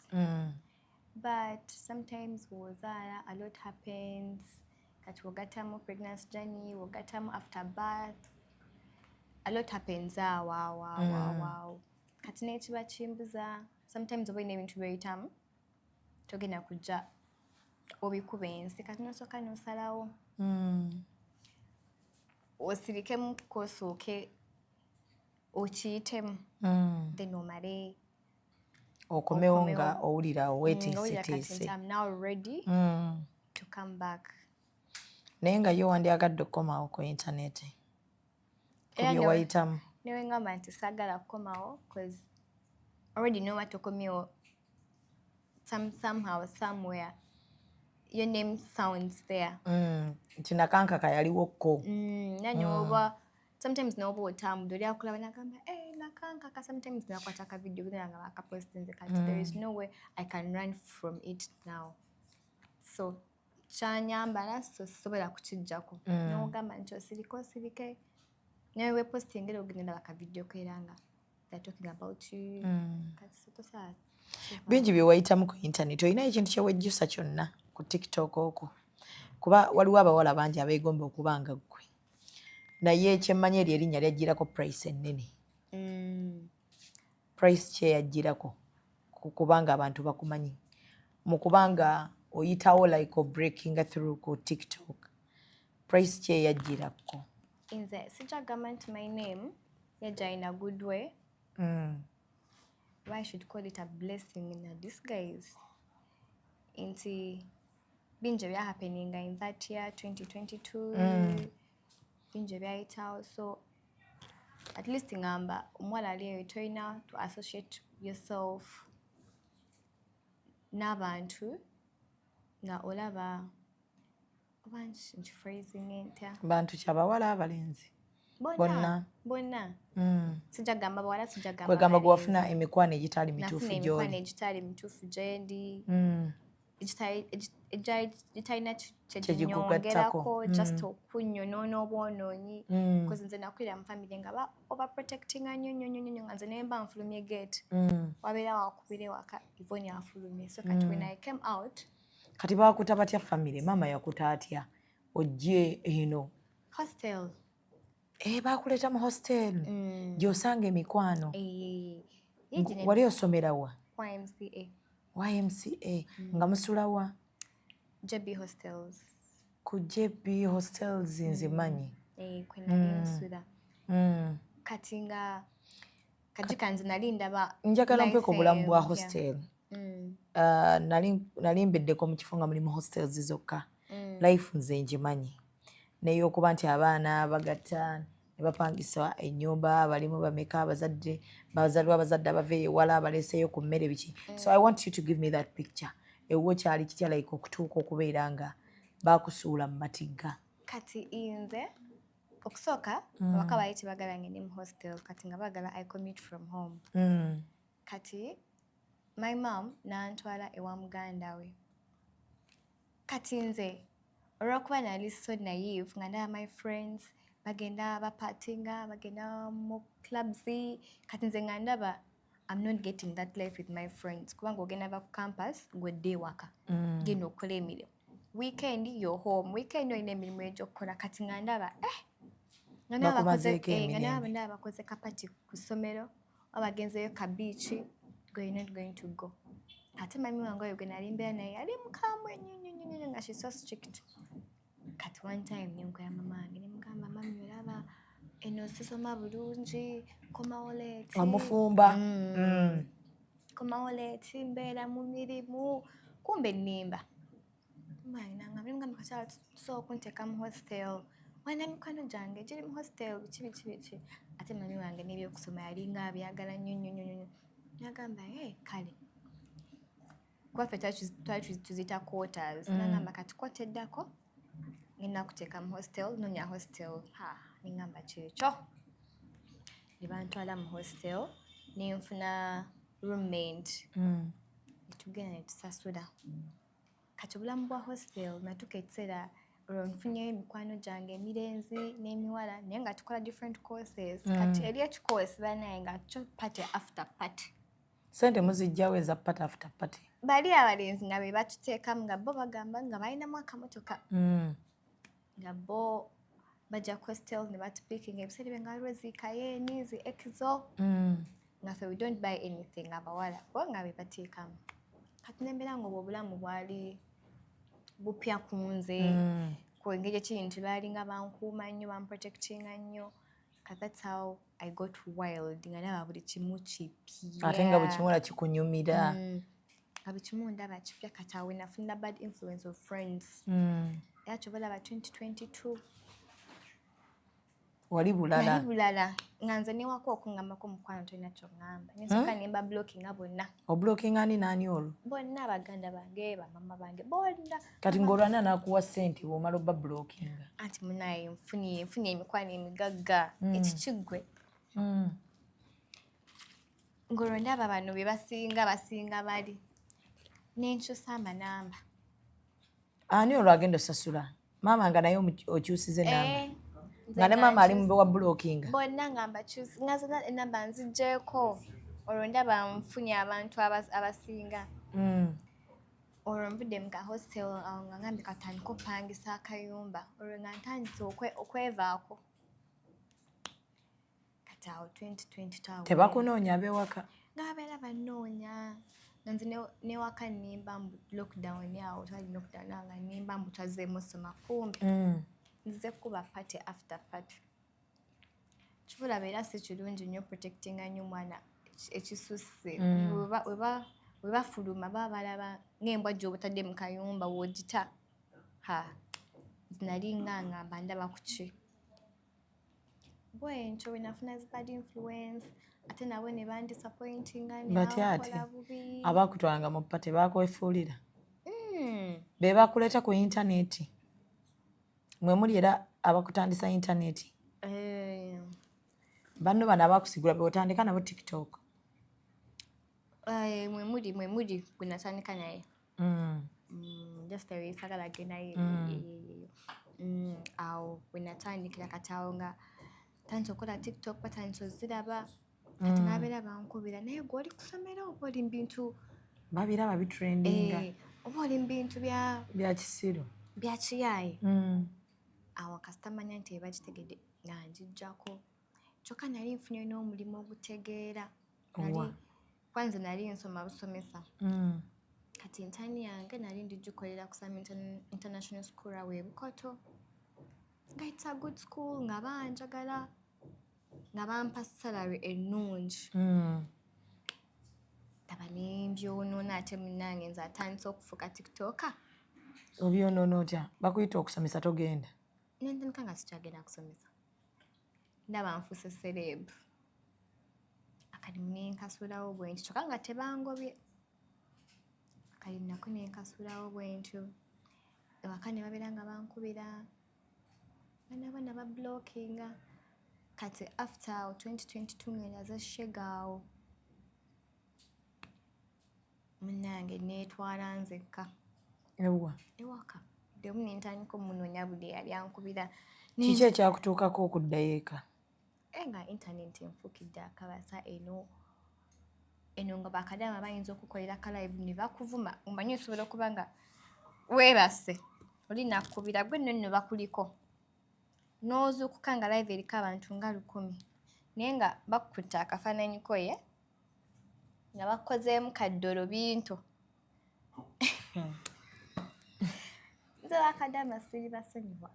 Speaker 10: But sometimes bw'ozaala, a lot happens. Kati wogattamu pregnancy journey, wogattamu after birth, a lot happens awo awo awo awo awo. Kati n'ekiba kimbuza, sometimes oba olina ebintu by'oyitamu, togenda kujja obikuba ensi. Kati n'osooka n'osalawo osirikemu, kosooke okiyitemu, then omale
Speaker 11: okomewo nga
Speaker 10: okomewo.
Speaker 11: Owulira
Speaker 10: Nga owulira kati
Speaker 11: oweeteeseteese.
Speaker 10: nti I'm now ready to come back.
Speaker 11: Naye nga ye wandyagadde okukomawo ku intaneti ku
Speaker 10: Era
Speaker 11: bye wayitamu?
Speaker 10: Newe ngamba nti saagala kukomawo, 'cause already noba tokomyewo, somehow somewhere your name sounds there.
Speaker 11: Nti nakankaka yaliwokko.
Speaker 10: Era noba sometimes noba otambudde, oli akulaba nagamba, "Eh, nakankaka." Sometimes nakwata ka video nga bakapostinze. Kati there is no way I can run from it now, so kyanyambala, so sisobola kukijjako. Nogamba nti osirike, osirike, nawe wepostinga era ogenda ndaba ka video ko era nga they're talking about you. Kati so tosobola.
Speaker 11: Bingi bye wayitamu ku intaneti. Olina ekintu kyewejjusa kyonna ku TikTok okwo? Kuba waliwo abawala bangi abeegomba okuba nga ggwe, naye kyemmanyi eryo erinnya lyajjirako price ennene. Price kyeyajjirako kubanga abantu bakumanyi mu kubanga oyitawo, like breaking through ku TikTok, price kyeyajjirako?
Speaker 10: Nze sijja gamba nti my name yajja in a good way. Lwaki I should call it a blessing in a disguise, nti bingi ebyahappeninga in that year 2022. Bingi ebyayitawo, so at least ngamba omuwala ali eyo, tolina to associate yourself n'abantu nga olaba, oba nkiphrasing ntya?
Speaker 11: Bantu kyabawala, abalenzi?
Speaker 10: Bonna.
Speaker 11: Bonna.
Speaker 10: Bonna. Sijja gamba bawala, sijja gamba
Speaker 11: Kwegamba gwe
Speaker 10: balenzi.
Speaker 11: Wafuna emikwano egitali mituufu
Speaker 10: Nafuna emikwano
Speaker 11: gy'oli.
Speaker 10: Egitali mituufu gyendi, egitalina
Speaker 11: Kyegikugattako.
Speaker 10: kyeginyongerako, just okunyonoona obwonoonyi, because nze nakulira mu family nga ba overprotectinga nnyo nnyo nnyo nnyo, nga nze naye mba nfulumye gate, wabeera wakubira ewaka, Ivoni afulumye. So kati when I came out,
Speaker 11: Kati bakuta batya family? Maama yakuta atya ojje eno?
Speaker 10: Hostel.
Speaker 11: Eh, bakuleeta mu hostel gy'osanga emikwano.
Speaker 10: Eh, ye
Speaker 11: Wali osomerawa?
Speaker 10: YMCA.
Speaker 11: YMCA. Nga musulawa?
Speaker 10: JB Hostels.
Speaker 11: Ku JB Hostels, nze manyi.
Speaker 10: Eh, kwe nali nsula. Kati nga kajika nze nali ndaba
Speaker 11: Njagala
Speaker 10: life
Speaker 11: mpeko obulamu bwa
Speaker 10: empya.
Speaker 11: hostel. Nali mbeddeko mu kifo nga mulimu hostels zokka. Life nze ngimanyi, neyokuba nti abaana bagatta ne bapangisa ennyumba, balimu bameka, abazadde bazaliwa, abazadde abava ewala baleeseeyo ku mmere, biki. So I want you to give me that picture. Ewuwo kyali kitya, like okutuuka okubeera nga bakusuula mu matigga?
Speaker 10: Kati nze okusooka awaka baali tebagala ngende mu hostel, kati nga baagala I commute from home. Kati my mom n'antwala ewa muganda we. Kati nze olwokuba nali so naive, nga ndaba my friends bagenda bapartyinga, bagenda mu clubs, kati nze nga ndaba I'm not getting that life with my friends, kubanga ogenda va ku campus gwedde ewaka, genda okukola emirimu, weekend you're home, weekend olina emirimu egy'okukola. Kati nga ndaba eh, nga ndaba bakoze
Speaker 11: Bakumazeeko
Speaker 10: eh, nga ndaba
Speaker 11: emirembe.
Speaker 10: Ndaba bakoze ka party ku ssomero oba bagenzeyo ka beach, go, you're not going to go. Ate mami wange oyo gwe nali mbeera naye yali mukambwe nnyo nnyo nnyo nnyo, nga she's so strict. Kati one time nenkoya mama wange, nemugamba, "Mami, olaba eno sisoma bulungi, komawo late."
Speaker 11: Amufumba.
Speaker 10: Komawo late, mbeera mu mirimu, kumbe nnimba. Nangamba, nemugamba, "Kakyala, tusobola okunteeka mu hostel, walina mikwano gyange giri mu hostel, biki biki biki." Ate mami wange n'ebyokusoma yalinga abyagala nnyo nnyo nnyo nnyo. Nagamba, "E kale," kuba ffe twali tuziyita quarters. Nagamba, "Kati quarter eddako ngenda kuteeka mu hostel, nonya hostel." Ha, nengamba kyekyo. Ne bantwala mu hostel, nenfuna roommate, netugenda netusasula. Kati obulamu bwa hostel, natuuka ekiseera olwo nfunyeyo emikwano gyange emirenzi n'emiwala, naye nga tukola different courses. Kati eri ekikosi banaye nga kyo party after party.
Speaker 11: Sente muzijjawo eza party after party?
Speaker 10: Bali abalenzi nga be batuteekamu, nga bo bagamba nga balinamu akamotoka, nga bo bajja ku hostel ne batupickinga. Ebiseera ebyo nga waliwo zi Cayenne, zi Exo, nga ffe we don't buy anything, abawala bo nga be bateekamu. Kati nembeera nga obwo obulamu bwali bupya ku nze, ku engeri ekiri nti baalinga bankuuma nnyo, bamprotectinga nnyo. Kati that's how I got wild, nga ndaba buli kimu kipya.
Speaker 11: Ate nga buli kimu ola kikunyumira.
Speaker 10: Nga buli kimu ndaba kipya. Kati awo nafuna bad influence of friends. Era kyoba olaba 2022
Speaker 11: Wali bulala.
Speaker 10: Nali bulala, nga nze newaka okuŋŋambako mukwano tolina kyoŋŋamba, nensooka nemba blockinga bonna.
Speaker 11: Oblockinga ani naani olwo?
Speaker 10: Bonna, baganda bange, bamama bange, bonna.
Speaker 11: Kati ng'olwana n'akuwa ssente bw'omala obba blockinga?
Speaker 10: Anti munaye nfunye emikwano emigagga, ekikiggwe ng'olwo ndaba bano be basinga basinga bali, nenkyusa amanamba.
Speaker 11: Ani olwo agenda osasula? Maama nga naye okyusiza enamba?
Speaker 10: Eh, nze
Speaker 11: Nga ne maama ali
Speaker 10: nkyusa.
Speaker 11: mu wa blockinga?
Speaker 10: Bonna nga mbakyusa, nga zonna enamba nziggyeko. Olwo ndaba nfunye abantu abasinga. Olwo nvudde mu ka hostel awo, nga ngambye katandika opangisa akayumba. Olwo nga ntandise okwevaako. Kati awo 2022 awo
Speaker 11: Tebakunoonya ab'ewaka?
Speaker 10: Nga babeera bannoonya, nga nze newaka nnimba mbu lockdown, awo twali lockdown, awo nga nnimba mbu twazzeemu soma, kumbe nzize kuba party after party. Kivulaba era si kirungi nnyo protectinga nnyo omwana. Ekisusse. We bafuluma baba balaba ng'embwa gy'obutadde mu kayumba w'ogita. Ha, nze nali nga ngamba ndaba ku ki bwentyo bwe nafuna zi bad influence, ate nabo ne bandisappointinga ne
Speaker 12: Batya ate?
Speaker 10: bankola bubi.
Speaker 12: Abakutwalanga mu party bakwefuulira? Be bakuleeta ku intaneti, mwe muli era abakutandisa intaneti?
Speaker 10: Eh,
Speaker 12: Banno bano abakusigula be otandika nabo TikTok?
Speaker 10: Eh, mwe muli gwe natandika naye. Just sagala gendayo. Awo we natandikira. Kati awo nga tandise okukola TikTok, batandise oziraba. Kati nabeera bankubira, naye gwe oli kusomera oba oli mu bintu?
Speaker 12: Babiraba bitrendinga.
Speaker 10: Eh, oba oli mu bintu bya
Speaker 12: Bya kisiru.
Speaker 10: Bya kiyaaye. Awo kasita manya nti ebakitegedde nga njijjako, kyokka nali nfunye n'omulimu ogutegeera.
Speaker 12: Owa?
Speaker 10: Kwanza nali nsoma busomesa. Kati intern yange nali ndigikolera ku some international school awo e Bukoto, nga it's a good school, nga banjagala, nga bampa salary ennungi. Taba nembyonoona ate munnange, nze atandise okufuuka TikToker.
Speaker 12: Obyonoona otya? Bakuyita okusomesa, togenda?
Speaker 10: Nentandika nga sikyagenda kusomesa, ndaba nfuuse celeb, akalimu nenkasulawo bwentyo, kyokka nga tebangobye. Akalimu nako nenkasulawo bwentyo. Ewaka ne babeera nga bankubira, bana bablockinga. Kati after awo 2022 ngenda zeshegaawo munnange, neetwala nzekka.
Speaker 12: Ewa?
Speaker 10: Ewaka ddemu nentandika omunoonya buli eyali ankubira.
Speaker 12: Kiki ekyakutuukako okuddayo eka?
Speaker 10: Eh, nga internet enfuukidde akabasa. Eno eno nga bakadaama bayinza okukolera ka live ne bakuvuma. Omanyi osobola okuba nga weebase, oli nakkubira gwe nno nno bakuliko, n'ozuukuka nga live eriko abantu nga 1000, naye nga bakutta akafaananyi ko ye nga bakozeemu kaddolo bintu. Nze bakadaama siri basonyiwa.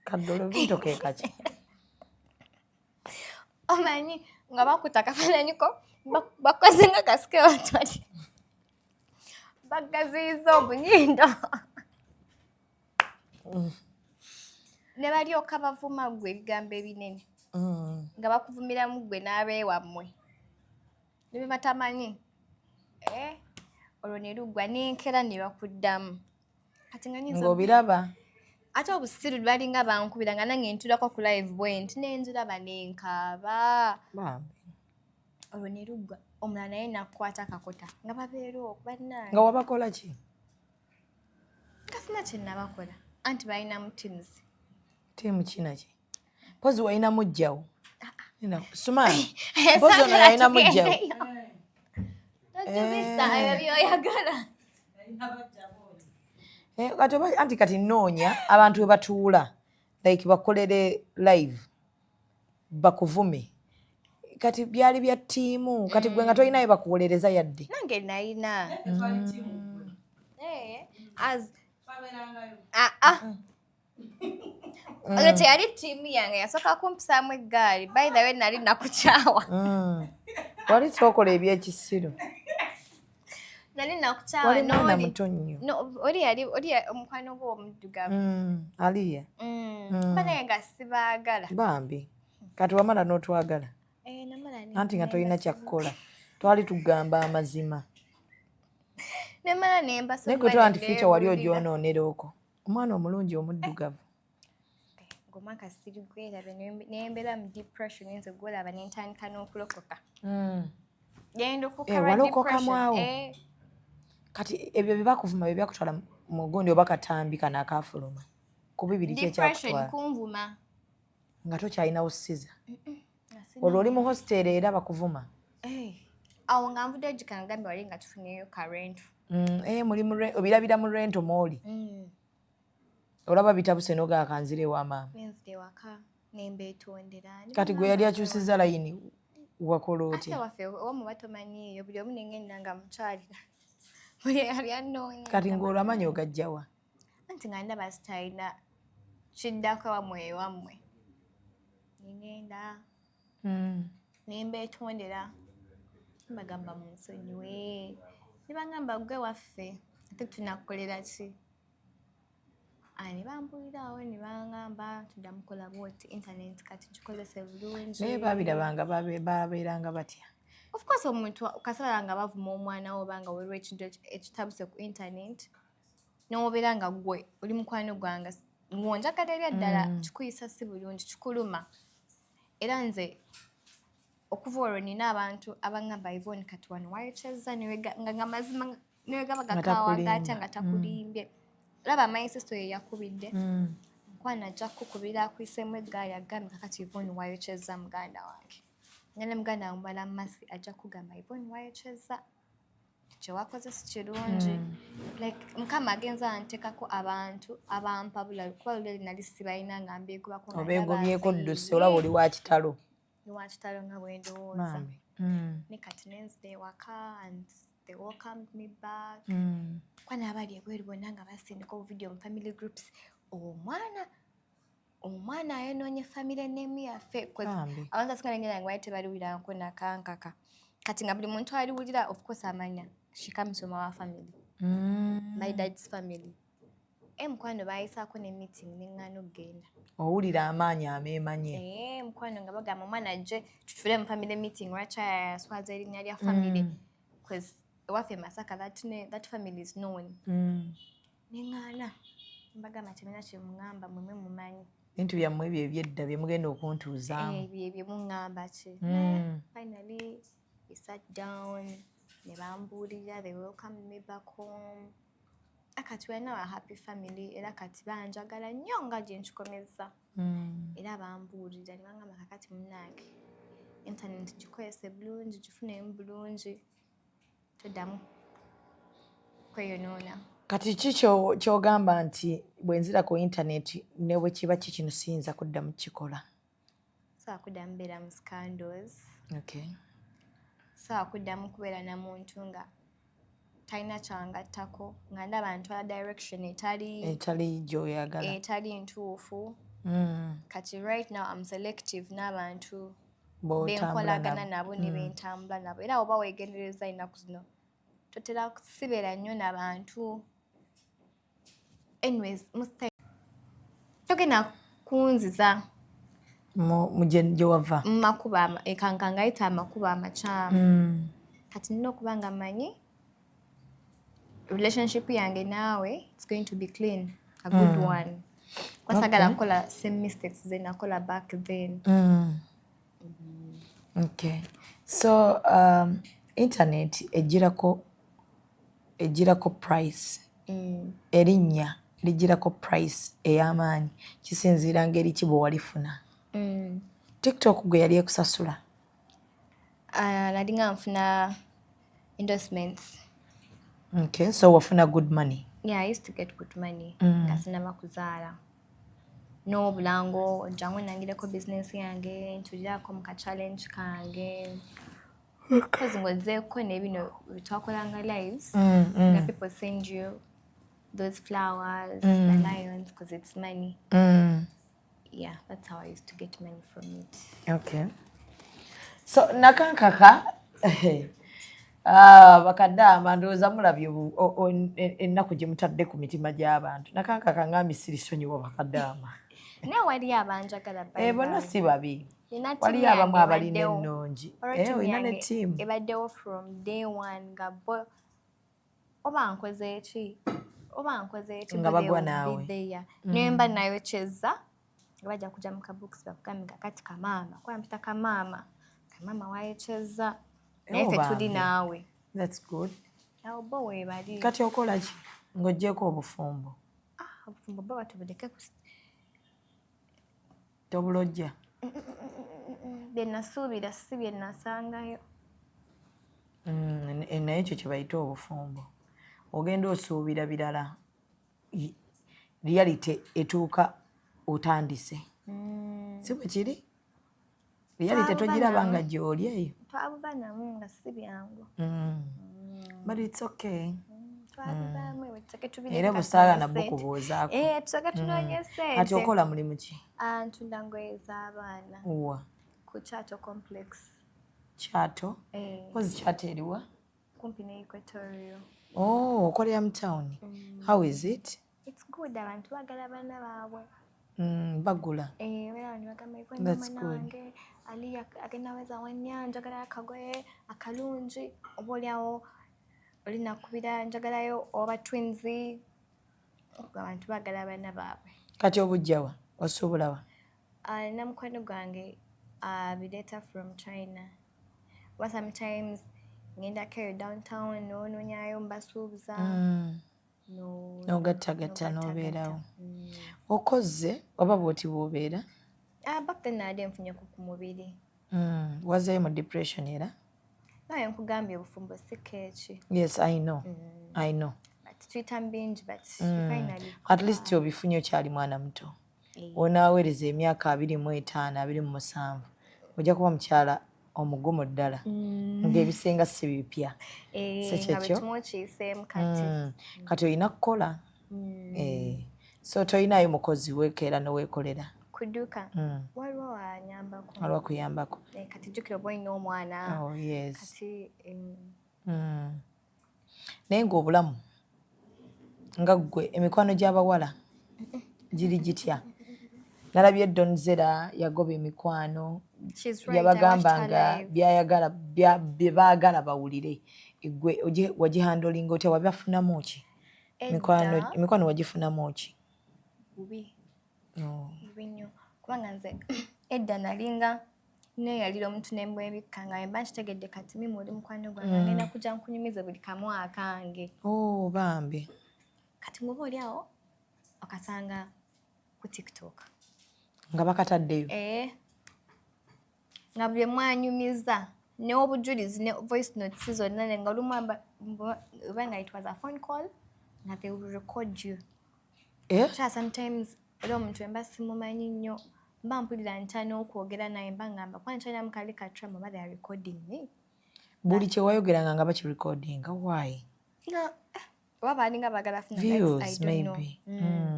Speaker 12: Kaddolo bintu ke kaki?
Speaker 10: Omanyi nga bakuta akafaananyi ko bakoze nga kaskeleton, bagaziyiza obunyindo ne balyoka bavuma ggwe ebigambo ebinene, nga bakuvumiramu ggwe n'abeewammwe ne be batamanyi. Eh, olwo ne luggwa n'enkera ne bakuddamu. Kati nga nyinza
Speaker 12: Ng'obiraba.
Speaker 10: Ate obusiru balinga bankubira nga nange ntulako ku live bwe nti nenziraba nenkaaba.
Speaker 12: Bambi.
Speaker 10: Olwo ne luggwa, omulala naye nakukwata kakota nga babeera okwo bannange.
Speaker 12: Nga wabakola ki?
Speaker 10: Nga sina kye nabakola, anti balinamu teams.
Speaker 12: Tiimu kinaki? Pozi walina mujjawo Sumani, mpozi ono yalina mujjawo.
Speaker 10: Totubisa ebyo byoyagala.
Speaker 12: Eh, kati oba anti kati nnoonya abantu we batuula like bakolere live bakuvume. Kati byali bya ttiimu, kati gwe nga tolinayo bakuwolereza yadde?
Speaker 10: Nange nalina. Eh, as ah ah oyo teyali ttiimu yange yasooka kumpisaamu eggaali. By the way, nali nakukyawa.
Speaker 12: Wali sookola ebyekisiru.
Speaker 10: Nali nakukyawa.
Speaker 12: Wali mwana
Speaker 10: n'oli-
Speaker 12: muto nnyo.
Speaker 10: No, oli yali oli omukwano gwo omuddugavu.
Speaker 12: Aliya.
Speaker 10: Banaye nga sibaagala.
Speaker 12: Bambi, kati wamala n'otwagala.
Speaker 10: Eh, namala
Speaker 12: Anti nga tolina kyakkola, twali tugamba amazima.
Speaker 10: Nemala nembasa.
Speaker 12: Naye gwe twala nti future wali ogyonoonera okwo, omwana omulungi omuddugavu.
Speaker 10: Ng'omwaka sirigwerabe, nembeera mu depression nze gwolaba, nentandika n'okulokoka. Gendokoka
Speaker 12: Eh,
Speaker 10: lwa
Speaker 12: walokokamu
Speaker 10: depression.
Speaker 12: awo?
Speaker 10: Eh,
Speaker 12: Kati ebyo bye bakuvuma bye byakutwala mu gundi oba katambi kano akafuluma ku bibiri ki
Speaker 10: Depression.
Speaker 12: Ekyakutwala
Speaker 10: Kunvuma.
Speaker 12: Nga tokyalinawo siza?
Speaker 10: Nga
Speaker 12: Olwo oli mu hostel era bakuvuma?
Speaker 10: Eh, awo nga nvuddeyo gikangambye wali nga tufunyeyo ka rent.
Speaker 12: Eh, muli mu obirabira mu rento mwoli, olaba bitabuse nogaa kanzire ewa maama.
Speaker 10: Nenzira ewaka nembeetondera. Ne
Speaker 12: Kati gwe
Speaker 10: baŋŋamba
Speaker 12: yali akyusiza layini, wakola
Speaker 10: ate
Speaker 12: otya?
Speaker 10: Waffe owamu batomanyiiyo, buli omu nengenda nga mukyalira buli eyali anoonya.
Speaker 12: Kati ng'olwo amaanyi ogajjawa?
Speaker 10: Anti nga ndaba sitalina kiddako ewammwe, ewammwe nengenda nembeetondera. Mbagamba munsonyiwe, ne bangamba gwe waffe ate tunakukolera ki? Ah, ne bambuulirawo ne bangamba tuddamu kola bwoti, internet kati gikozese bulungi.
Speaker 11: Naye babirabanga babeeranga batya?
Speaker 10: Of course omuntu kasabala nga bavuma omwana wo oba nga waliwo ekintu ekitabuse ku internet, n'obeera nga gwe oli mukwano gwange ng'onjagala ebyaddala, kikuyisa si bulungi, kikuluma. Era nze okuva olwo nina abantu abaŋŋamba, "Ivon, kati wano wayokyezza," nga mazima newegaba
Speaker 11: Nga
Speaker 10: gakaawa
Speaker 11: takulimba.
Speaker 10: gatya nga takulimbye. Laba my sister ye yakubidde, mukwano ajja kukukubira akuyiseemu eggaali agambe, "Kakati Ivon wayokyezza muganda wange." Nga ne muganda wange mubala masi ajja kugamba, "Ivon wayokyezza, kyewakoze si kirungi." Like mukama agenza antekako abantu abampabula, kuba luli nali sibalina nga mbeegobako nga ndaba
Speaker 11: Obeegomyeko
Speaker 10: nze
Speaker 11: dduse, olaba oli wa kitalo.
Speaker 10: Ni wa kitalo nga bwe ndowooza.
Speaker 11: Bambi.
Speaker 10: Ne kati nenzida ewaka and they welcomed me back, kuba n'abali ebweru bonna nga basindika obuvidiyo mu family groups, omwana ayonoonye family name yaffe, 'cause
Speaker 11: Bambi.
Speaker 10: abantu asinga nengera nga bali tebaliwuliranko nakankaka. Kati nga buli muntu aliwulira, of course amanya she comes from our family, my dad's family. E mukwano bayisaako ne meeting neŋŋaana okugenda.
Speaker 11: Owulira amaanyi ameemanye.
Speaker 10: Eh, mukwano nga bagamba omwana ajje tutule mu family meeting, lwaki yaswaza erinnya lya family, because ewaffe e Masaka that family is known. Neŋŋaana, mbagamba temina kyemuŋŋamba, mwemwe mumanyi.
Speaker 11: Bintu byammwe ebyo ebyedda bye mugenda okuntuuzaamu.
Speaker 10: Ebyo ebyo muŋŋamba ki? Finally we sat down ne bambuulira, they welcomed me back home. Kati we are now a happy family, era kati banjagala nnyo nga gye nkikomezza. Era bambuulira ne bangamba, "Kakati munnange, internet gikozese bulungi, gifunemu bulungi, toddamu kweyonoona."
Speaker 11: Kati ki ky'ogamba nti bwe nzira ku internet ne bwe kiba ki kino siyinza kuddamu kukikola?
Speaker 10: Sobola kuddamu beera mu scandals. Sobola kuddamu kubeera na muntu nga talina kyangattako, nga ndaba ntwala direction etali
Speaker 11: etali gy'oyagala.
Speaker 10: Etali ntuufu. Kati right now am selective n'abantu
Speaker 11: b'otambula
Speaker 10: benkolagana
Speaker 11: nabo.
Speaker 10: nabo ne bentambula nabo. Era oba weegendereza ennaku zino totera kusibeera nnyo n'abantu. Anyways, most time togenda kunziza
Speaker 11: mu gye wava.
Speaker 10: Mu makubo ekankangayita amakubo amakyamu. Kati nina okuba nga mmanyi relationship yange naawe, it's going to be clean, a good one, kwasagala kukola same mistakes ze nakola back then.
Speaker 11: Okay. So internet ejjirako price. Erinnya lijjirako price ey'amaanyi, kisinziira ngeri ki bwe walifuna. TikTok gwe yali ekusasula?
Speaker 10: Nali nga nfuna endorsements.
Speaker 11: Okay, so wafuna good money.
Speaker 10: Yeah, I used to get good money nga sinaba kuzaala, n'obulango, jangu nangireko business yange, ntulirako mu ka challenge kange, 'cause ng'ozzeeko ne bino twakolanga lives, nga people send you those flowers, the lions, because it's money. Yeah, that's how I used to get money from it.
Speaker 11: Okay. So nakankaka, ah, bakadde aba ndowooza mulabye ennaku gye mutadde ku mitima gy'abantu. Nakankaka ngambye sirisonyiwa bakadde ama.
Speaker 10: Naye waliyo abanjagala.
Speaker 11: Eh, bonna si babi.
Speaker 10: Nina ttiimu
Speaker 11: Waliyo abamu
Speaker 10: yange
Speaker 11: abalina
Speaker 10: ebaddewo.
Speaker 11: ennungi.
Speaker 10: Olwo
Speaker 11: Eh,
Speaker 10: ttiimu
Speaker 11: olina ne
Speaker 10: yange
Speaker 11: ttiimu.
Speaker 10: ebaddewo from day one, nga bo oba nkoze ki oba nkoze ki,
Speaker 11: Nga
Speaker 10: bo they
Speaker 11: bagwa
Speaker 10: will be
Speaker 11: naawe.
Speaker 10: there. Ne mba nayokyeza nga bajja kujja mu kabokisi bakugambe nga kati kamaama, kuba mpita kamaama, "Kamaama wayokyeza, naye
Speaker 11: Oh,
Speaker 10: ffe tuli
Speaker 11: bambi.
Speaker 10: naawe."
Speaker 11: That's good.
Speaker 10: Awo bo weebali.
Speaker 11: Kati okola ki ng'oggyeko obufumbo?
Speaker 10: Ah, obufumbo bo batubuleke
Speaker 11: Tobulojja.
Speaker 10: Bye nasuubira si bye nasangayo.
Speaker 11: Naye ekyo kye bayita obufumbo. Ogenda osuubira birala. Reality etuuka otandise. Si bwe kiri? Reality
Speaker 10: Twabuva
Speaker 11: togiraba
Speaker 10: namu.
Speaker 11: nga gy'oli eyo.
Speaker 10: Twabuva namu nga si byangu.
Speaker 11: But it's okay.
Speaker 10: Twabivaamu ewe, tusooke tubireke.
Speaker 11: Era
Speaker 10: Kati
Speaker 11: busaagana
Speaker 10: tunoonye ssente.
Speaker 11: bukubuuzaako.
Speaker 10: Eh, tusooke tunoonye ssente.
Speaker 11: Kati okola mulimu ki?
Speaker 10: Ah, ntunda ngoye z'abaana
Speaker 11: Wa?
Speaker 10: ku Kyato Complex.
Speaker 11: Kyato?
Speaker 10: Eh.
Speaker 11: Kozi Kyato eriwa?
Speaker 10: Kumpi ne Equatorial.
Speaker 11: Oh, okolera mu town. How is it?
Speaker 10: It's good, abantu baagala abaana baabwe.
Speaker 11: Bagula.
Speaker 10: Eh, era abantu bagamba
Speaker 11: That's
Speaker 10: omwana
Speaker 11: good.
Speaker 10: wange ali agenda weza wanya, njagala akagoye akalungi, oba oliawo olinakubira njagalayo oba twins. Abantu baagala abaana baabwe.
Speaker 11: Kati obujjawa osuubulawa?
Speaker 10: Ah, nina mukwano gwange abireeta from China, oba sometimes ngendako eyo downtown nonoonyayo mbasuubuza.
Speaker 11: N'ogattagatta n'obeerawo okozze oba bwoti bw'obeera?
Speaker 10: Ah, back then nali nfunyeko ku mubiri.
Speaker 11: Wazzeeyo mu depression era?
Speaker 10: Naye nkugambye, obufumbo si keeki.
Speaker 11: Yes, I know, I know.
Speaker 10: But tuyita mu bingi, but finally
Speaker 11: At least obifunye okyali mwana muto. Onaaweereza emyaka 25, 27, ojja kuba mukyala omugumu ddala ng'ebisinga si bipya.
Speaker 10: Eh,
Speaker 11: Si
Speaker 10: nga
Speaker 11: kyekyo?
Speaker 10: bwe tumwokiiseemu kati.
Speaker 11: Kati olina kukola. Eh, so tolinayo mukozi, weekeera neweekolera?
Speaker 10: Ku dduuka waliwo anyambako.
Speaker 11: Waliwo akuyambako.
Speaker 10: Eh, kati jjukira oba olina omwana.
Speaker 11: Oh, yes.
Speaker 10: Kati
Speaker 11: Naye ng'obulamu nga ggwe, emikwano gy'abawala giri gitya? Nalabye Donzera yagoba emikwano.
Speaker 10: She's right, I
Speaker 11: Yabagamba
Speaker 10: watched her
Speaker 11: nga
Speaker 10: live.
Speaker 11: byayagala bye baagala bawulire. Gwe wagihandlinga otya? Wabafunamu ki? Mikwano,
Speaker 10: Edda
Speaker 11: emikwano wagifunamu ki?
Speaker 10: Bubi.
Speaker 11: Oh.
Speaker 10: Bubi nnyo, kubanga nze edda nalinga neeyalira omuntu nembwebikka nga mba nkitegedde kati mimi oli mukwano gwange, ngenda kujja nkunyumize buli kamu akange.
Speaker 11: Oh, bambi.
Speaker 10: Kati ngoba oli awo okasanga ku TikTok
Speaker 11: nga bakataddeyo.
Speaker 10: Eh, nga buli mwanyumiza n'obujulizi ne voice notes zonna, nga olumu oba nga it was a phone call nga they will record you.
Speaker 11: Eh?
Speaker 10: Kya sometimes era omuntu emba simumanyi nnyo, mba mpulira ntya n'okwogera naye, mba ngamba kuba nkyalinamu kali ka trauma oba they are recording me.
Speaker 11: Buli kyewayogeranga nga bakirecordinga, why?
Speaker 10: Nga oba balinga baagala funa likes, I
Speaker 11: Views.
Speaker 10: don't know.
Speaker 11: Maybe.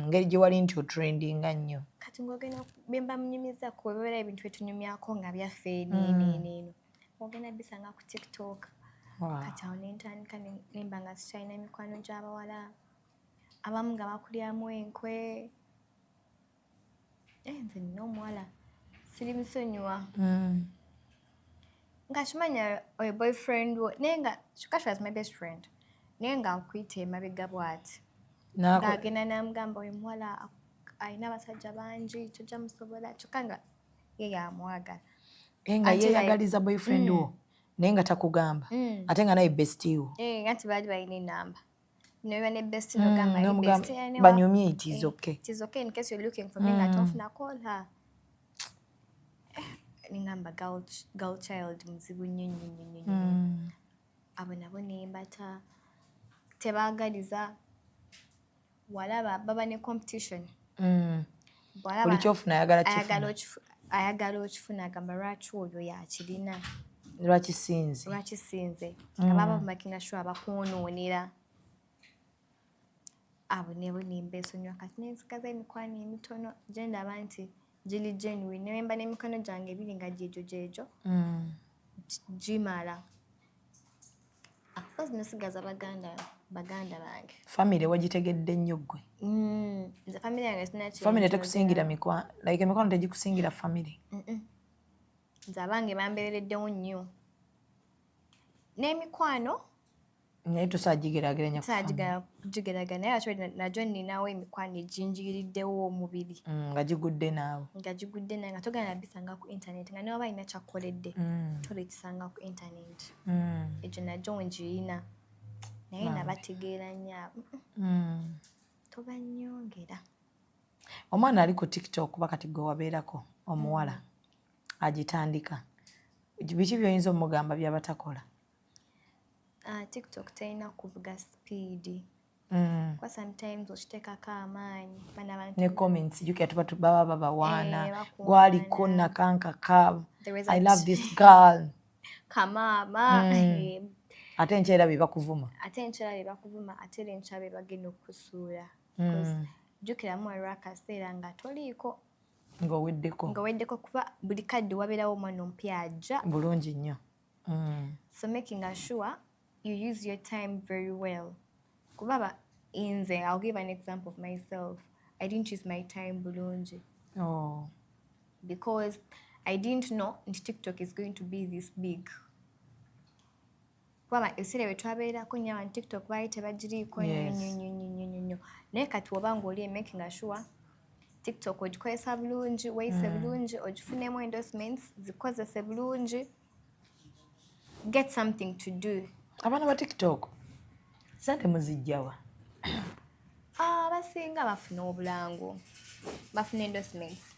Speaker 11: Ngeri gye wali nti otrendinga nnyo.
Speaker 10: Kati ng'ogenda bemba munyumiza ku bebeera ebintu byetunyumyako nga byaffe neneneeno, ogenda bisanga ku TikTok. Kati awo nentandika nemba nga sikyalina mikwano gy'abawala, abamu nga bakulyamu enkwe. Eh, nze nina omuwala siri musonyiwa nga kimanya oyo boyfriend wo, naye nga kyokka she was my best friend, naye nga akuyita emabega bw'ati ng'agenda n'amugamba oyo muwala alina abasajja bangi, tojja musobola, kyokka nga ye yamwagala.
Speaker 11: Eh, nga
Speaker 10: Ate
Speaker 11: yeeyagaliza boyfriend wo naye nga takugamba, ate nga naye bestie wo.
Speaker 10: Eh, anti baali balina enamba noba ne best nogamba,
Speaker 11: N'omugamba, banyumye, it is okay.
Speaker 10: It is okay in case you're looking for me nga tonfuna, call her. Eh, ningamba girl child muzibu nnyo nnyo nnyo nnyo nnyo. Abo nabo nembata, tebaagaliza, walaba baba ne competition. Bw'alaba
Speaker 11: Buli kyofuna ayagala
Speaker 10: ayagala
Speaker 11: kifuna.
Speaker 10: Ayagala okifuna, agamba lwaki oyo yakirina?
Speaker 11: Lwaki sinze?
Speaker 10: Lwaki sinze? Nga baba bamakinga sure abakwonoonera. Abo nebo nembeesonyiwa, kati nensigaza emikwano emitono gye ndaba nti giri genuine, newemba n'emikono gyange ebiri nga gyegyo gyegyo gimala. Of nesigaza baganda bange.
Speaker 11: Famire wagitegedde nnyo ggwe?
Speaker 10: Nze famire yange sina.
Speaker 11: Famire tekusingira mikwano, like emikwano tegikusingira famire?
Speaker 10: Nze abange bambeerereddewo nnyo n'emikwano.
Speaker 11: Naye tosagigeraageranya ku family.
Speaker 10: Sagigeraganya, naye actually nagyo nninawo emikwano eginjiriddewo omubiri.
Speaker 11: Nga gigudde naawe.
Speaker 10: Nga gigudde naye, nga togenda bisanga ku internet, nga newaba alina kyakkoledde tolekisanga ku internet. Egyo nagyo ngirina, naye
Speaker 11: Bambi.
Speaker 10: nabategeera nnyo abo. Tobanyongera.
Speaker 11: Omwana ali ku TikTok kuba kati gwe wabeerako omuwala agitandika, biki by'oyinza omugamba by'abatakola?
Speaker 10: Ah, TikTok terina kuvuga speed kuba sometimes okiteekako amaanyi bano abantu.
Speaker 11: Ne comments, jjukira tuba baba babawaana.
Speaker 10: Eh, bakuwaana.
Speaker 11: Gwaliko nakankaka.
Speaker 10: There is
Speaker 11: I love this girl.
Speaker 10: Kamaama. Eh,
Speaker 11: Ate enkyera bye bakuvuma.
Speaker 10: Ate enkyala be bakuvuma, ate era enkyala be bagenda okukusuula. Because jjukiramu waliwo akaseera nga toliiko.
Speaker 11: Ng'oweddeko.
Speaker 10: Nga weddeko, kuba buli kadde wabeerawo omwana omupya ajja.
Speaker 11: Bulungi nnyo.
Speaker 10: So making sure you use your time very well, kuba nze, I'll give an example of myself, I didn't use my time bulungi because I didn't know nti TikTok is going to be this big, kuba ebiseera bye twabeerako nnyo abantu TikTok baali tebagiriiko nnyo nnyo nnyo nnyo nnyo nnyo. Naye kati oba ng'oli making sure TikTok ogikozesa bulungi, weeyise bulungi, ogifunemu endorsements, zikozese bulungi, get something to do.
Speaker 11: Abaana ba TikTok sente muzijjawa?
Speaker 10: Ah, abasinga bafuna obulango, bafuna endorsements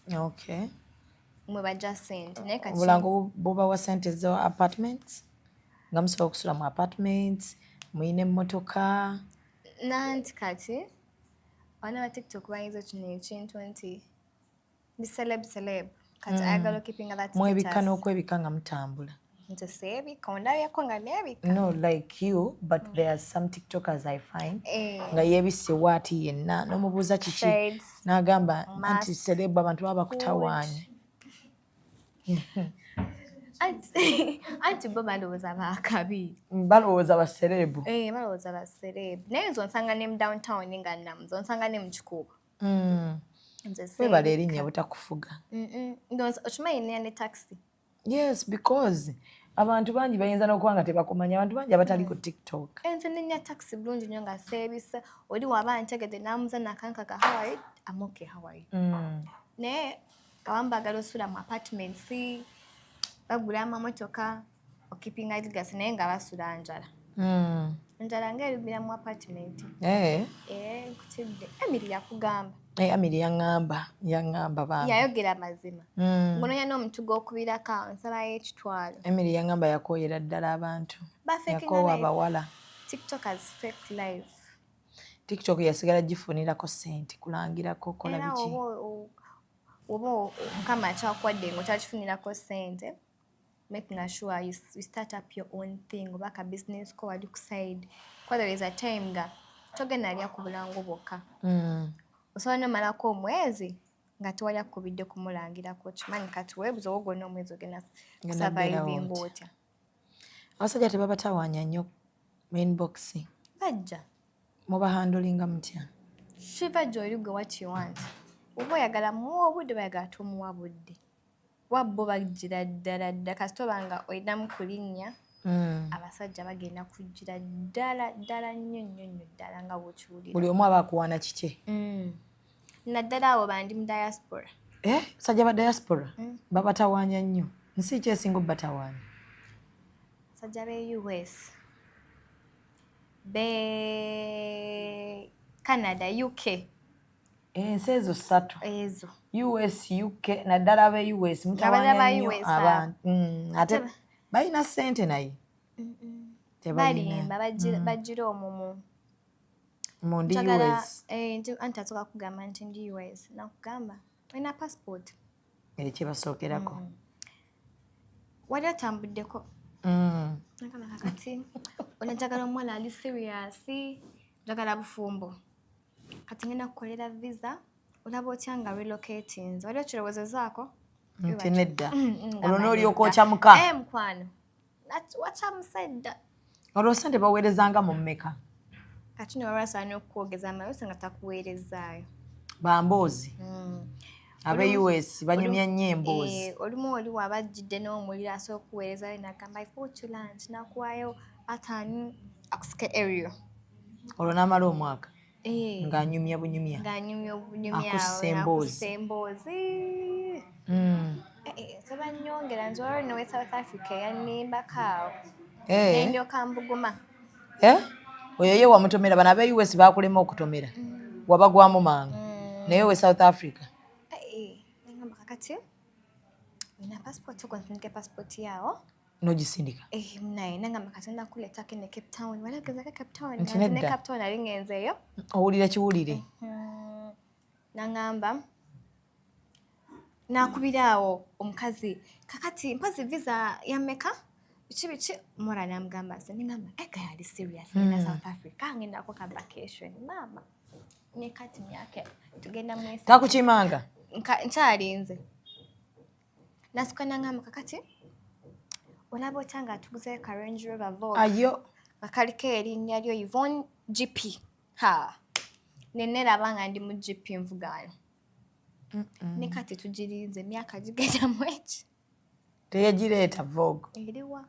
Speaker 10: mwe bajja sente, naye kati
Speaker 11: Obulango bubawa sente za apartments, nga musobola okusula mu apartments, muyina emmotoka?
Speaker 10: Nanti kati abaana ba TikTok bayinza kino ekintu nti ndi celeb, celeb kati ayagala okipinga that
Speaker 11: Mwebikka
Speaker 10: status.
Speaker 11: N'okwebikka nga mutambula.
Speaker 10: Nze seebikka, ondabyeko nga neebikka?
Speaker 11: No, like you, but there are some TikTokers I find nga yeebisse waati yenna, n'omubuuza kiki,
Speaker 10: Shades,
Speaker 11: n'agamba
Speaker 10: mask,
Speaker 11: anti celeb, abantu baba bakutawaanya.
Speaker 10: Anti bo balowooza bakabi.
Speaker 11: Balowooza ba celeb.
Speaker 10: Eh, balowooza ba celeb, naye nze onsanga ne mu downtown nga nnamu, nze onsanga ne mu Kikuubo. Nze
Speaker 11: Webala
Speaker 10: seebikka.
Speaker 11: Erinnya butakufuga.
Speaker 10: Ndowooza okimanyi nina ne taxi.
Speaker 11: Yes, because abantu bangi bayinza n'okuba nga tebakumanya, abantu bangi abatali ku TikTok.
Speaker 10: Nze nenya taxi bulungi nnyo nga seebisa, oli waba ntegedde namuza nakankaga, "How are you?" "I'm okay, how are you?" Naye abamu baagala osula mu apartments, bagula amamotoka okipinga legacy, naye nga basula njala. Njala ngaerumira mu apartment. Eh, nkutidde Emiri yakugamba.
Speaker 11: Eh, Amiri yaŋŋamba, yaŋŋamba bambi.
Speaker 10: Yayogera mazima. Ngononya n'omuntu gw'okubirako awo, nsabayo ekitwalo.
Speaker 11: Emiri yaŋŋamba yakooyera ddala abantu.
Speaker 10: Bafakinga
Speaker 11: Yakoowa
Speaker 10: life.
Speaker 11: abawala.
Speaker 10: TikTokers fake life.
Speaker 11: TikTok yasigala gifunirako ssente, kulangirako, kola
Speaker 10: Era
Speaker 11: biki.
Speaker 10: Oba Mukama akyakuwadde nga okyakifunirako ssente, making sure you start up your own thing oba ka business ko wali ku side, kuba there is a time nga togenda lya ku bulango bwokka. Osobola nomalako omwezi nga tewali akubidde kumulangirako, kimanyi kati weebuza oba gwonna omwezi ogenda
Speaker 11: Ngenda beerawo
Speaker 10: kusurvivinga
Speaker 11: otya?
Speaker 10: Otya?
Speaker 11: Abasajja tebabatawaanya nnyo mu inbox?
Speaker 10: Bajja.
Speaker 11: Mubahandolinga mutya?
Speaker 10: Kiva gy'oli gwe, what you want. Oba oyagala muwa obudde, bayagala tomuwa budde, wabbo bagira ddala ddala kasita oba nga olinamu kulinnya. Abasajja bagenda kugira ddala ddala nnyo nnyo nnyo ddala nga bw'okiwulira.
Speaker 11: Buli omu aba akuwaana kike.
Speaker 10: Naddala abo bandi mu diaspora.
Speaker 11: Eh, basajja ba diaspora babatawaanya nnyo. Nsi ki esinga obbatawaanya?
Speaker 10: Basajja b'e US, be Canada, UK.
Speaker 11: Ensi ezo ssatu.
Speaker 10: Ezo.
Speaker 11: US, UK, naddala ab'e US mutawaanya
Speaker 10: Naddala
Speaker 11: nnyo
Speaker 10: US abo.
Speaker 11: abantu. Ate balina ssente naye tebalina.
Speaker 10: Balimba, bagira omwo
Speaker 11: Mundi
Speaker 10: Njagala
Speaker 11: US.
Speaker 10: Eh, anti asooka kugamba nti ndi US, nakugamba olina passport.
Speaker 11: Ekibasookerako.
Speaker 10: Wali otambuddeko? Nagamba kakati ono njagala omuwala ali serious, njagala bufumbo, kati ngenda kukolera visa, olaba otya nga relocatinze? Wali okirowoozezaako?
Speaker 11: Nti nedda.
Speaker 10: Nga
Speaker 11: Olwo n'olyoka
Speaker 10: nedda.
Speaker 11: okyamuka.
Speaker 10: Eh, mukwano, wakyamuse dda.
Speaker 11: Olwo sente baweerezanga mu mmeka?
Speaker 10: Kati no balwasaana n'okukwogeza amalusi nga takuweerezaayo.
Speaker 11: Bamboozi ab'e US banyumya nnyo emboozi.
Speaker 10: Eh, olumu oli waba ajjidde n'omuliro asobola okuweerezayo nagamba, "I bought you lunch," nakuwaayo 50 akusika area.
Speaker 11: Olwo n'amala omwaka
Speaker 10: Eh,
Speaker 11: ng'anyumya bunyumya.
Speaker 10: Ng'anyumya obunyumya.
Speaker 11: Akussa emboozi.
Speaker 10: Akussa emboozi. Eh, eh, tebanyongera, nze waliwo nowe South Africa yannimbako awo nendyoka mbuguma.
Speaker 11: Eh? Oyo ye wamutomera, bano ab'e US bakulema okutomera, wabagwamu mangu, naye we South Africa?
Speaker 10: Eh, eh, nengamba kakati olina passport, ogwo nsindike passport yawo.
Speaker 11: N'ogisindika?
Speaker 10: Eh, naye nangamba kati ngenda kuleetako ne Cape Town, wali ogezako Cape Town?
Speaker 11: Nti
Speaker 10: Nga nze ne
Speaker 11: nedda.
Speaker 10: Cape Town ali ngenzeeyo.
Speaker 11: Owulira kiwulire.
Speaker 10: Nangamba nakubira awo omukazi, kakati mpozi visa ya mmeka, biki biki, mora namugamba nze nengamba ega yali serious, ngenda South Africa, ngendako ka vacation maama, ne kati myaka tugenda mwesi.
Speaker 11: Takukimanga?
Speaker 10: Nkyalinze, nasooka nangamba kakati Olaba otya nga atuguzeyo ka Range Rover Vogue
Speaker 11: Ayo.
Speaker 10: Nga kaliko erinnya lyo Yvonne GP. Ha, neneraba nga ndi mu GP nvugayo ne kati tugirinze emyaka gigenda mu eki.
Speaker 11: Teyagireeta Vogue.
Speaker 10: Eriwa?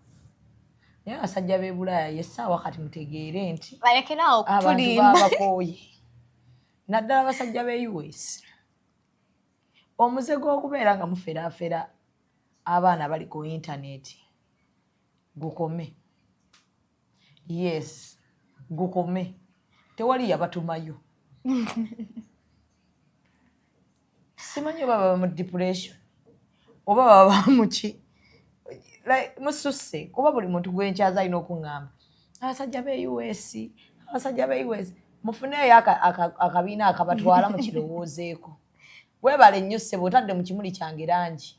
Speaker 11: Naye abasajja b'e Bulaaya yessaawa kati mutegeere nti
Speaker 10: Balekerawo
Speaker 11: abantu
Speaker 10: okutulimba.
Speaker 11: babakooye, naddala abasajja b'e US. Omuze gw'okubeera nga muferaafera abaana bali ku intaneti gukome. Yes, gukome. Tewali yabatumayo. Simanyi oba baba mu depression oba baba muki. Like, mususse, kuba buli muntu gwenkyaza alina okuŋŋamba abasajja b'e US, abasajja b'e US. Mufuneeyo akabiina akabatwala mu kirowoozeeko. Weebale nnyo ssebo, otadde mu kimuli kyange langi.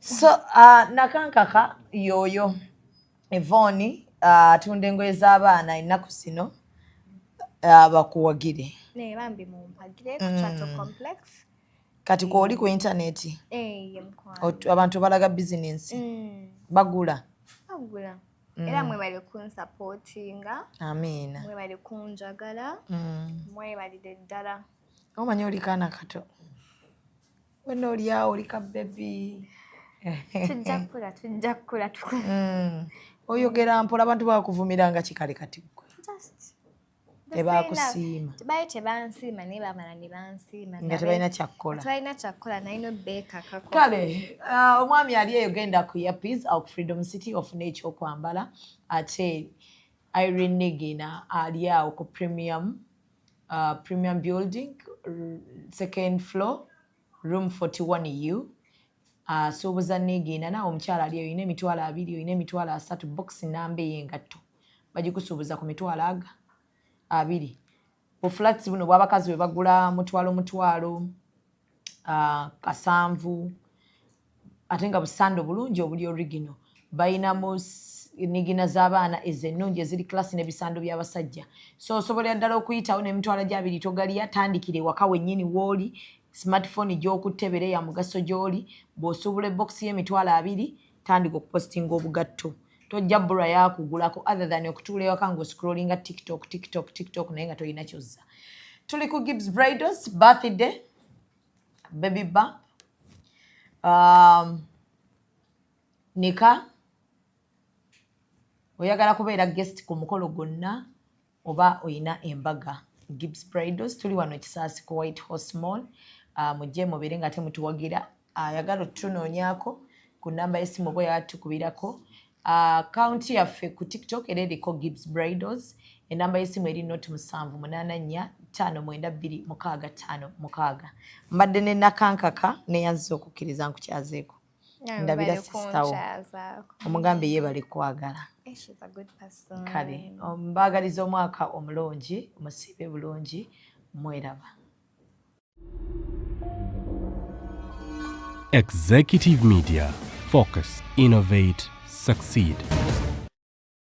Speaker 11: So Nakankaka yoyo Evoni atunda engoye z'abaana ennaku zino, bakuwagire.
Speaker 10: Naye bambi mumpagire ku Chato Complex.
Speaker 11: Kati kwoli ku intaneti?
Speaker 10: Eh, ye mukwano.
Speaker 11: Abantu balaga bizinensi bagula.
Speaker 10: Bagula. Era mwebale kunsupportinga.
Speaker 11: Amiina.
Speaker 10: Mwebale kunjagala. Mwebalire ddala.
Speaker 11: Omanyi oli kaana kato, wena oliawo oli ka baby.
Speaker 10: Tujja kukula, tujja kukula.
Speaker 11: Oyogera mpola, abantu bakuvumira nga kikale kati ggwe.
Speaker 10: Just
Speaker 11: Tebakusiima.
Speaker 10: Baali tebansiima, naye bamala ne bansiima.
Speaker 11: Nga tebalina kyakkola.
Speaker 10: Tebalina kyakkola, nalina obbeekakako.
Speaker 11: Kale omwami ali eyo, genda ku Yapis awo ku Freedom City ofune ekyokwambala. Ate Irene Nigina ali awo ku Premium Building, second floor, room 41U, asuubuza Nigina. Naawe omukyala ali eyo, olina 20,000, olina 30,000, box namba ey'engatto bagikusuubuza ku mitwalo aga abiri. Buflats buno bw'abakazi bwe bagula mutwalo, mutwalo kasanvu, ate nga busando bulungi obuli original. Balinamu nigina z'abaana ezo ennungi eziri class n'ebisando by'abasajja. So osobolera ddala okuyitawo n'emitwalo gyabiri togalya. Tandikira ewaka wennyini w'oli. Smartphone gy'okuttebere ya mugaso gy'oli. Bw'osuubula ebokisi y'emitwalo 20, tandika okupositinga obugatto. Tojja bbulwa yakugulako, other than okutuula ewaka ng'oscrollinga TikTok, TikTok, TikTok, naye nga tolina kyozza. Tuli ku Gibbs Bridals, birthday, baby bump, nika oyagala kubeera guest ku mukolo gwonna oba oyina embaga, Gibbs Bridals tuli wano Kisaasi ku White Horse Mall. Mujje mubeere nga temutuwagira. Ayagala otunoonyaako ku namba y'essimu oba oyagala tukubirako, akawunti yaffe ku TikTok era eriko Gibbs Bridals. Enamba y'essimu eri 0784 592 656. Mbadde ne Nakankaka, neyanziza okukkiriza nkukyazeeko. Ndabira sisitawo, omugambe yeebale kwagala. Kale mbaagaliza omwaka omulungi, musiibe bulungi, mweraba.
Speaker 1: Executive Media. Focus, innovate, succeed.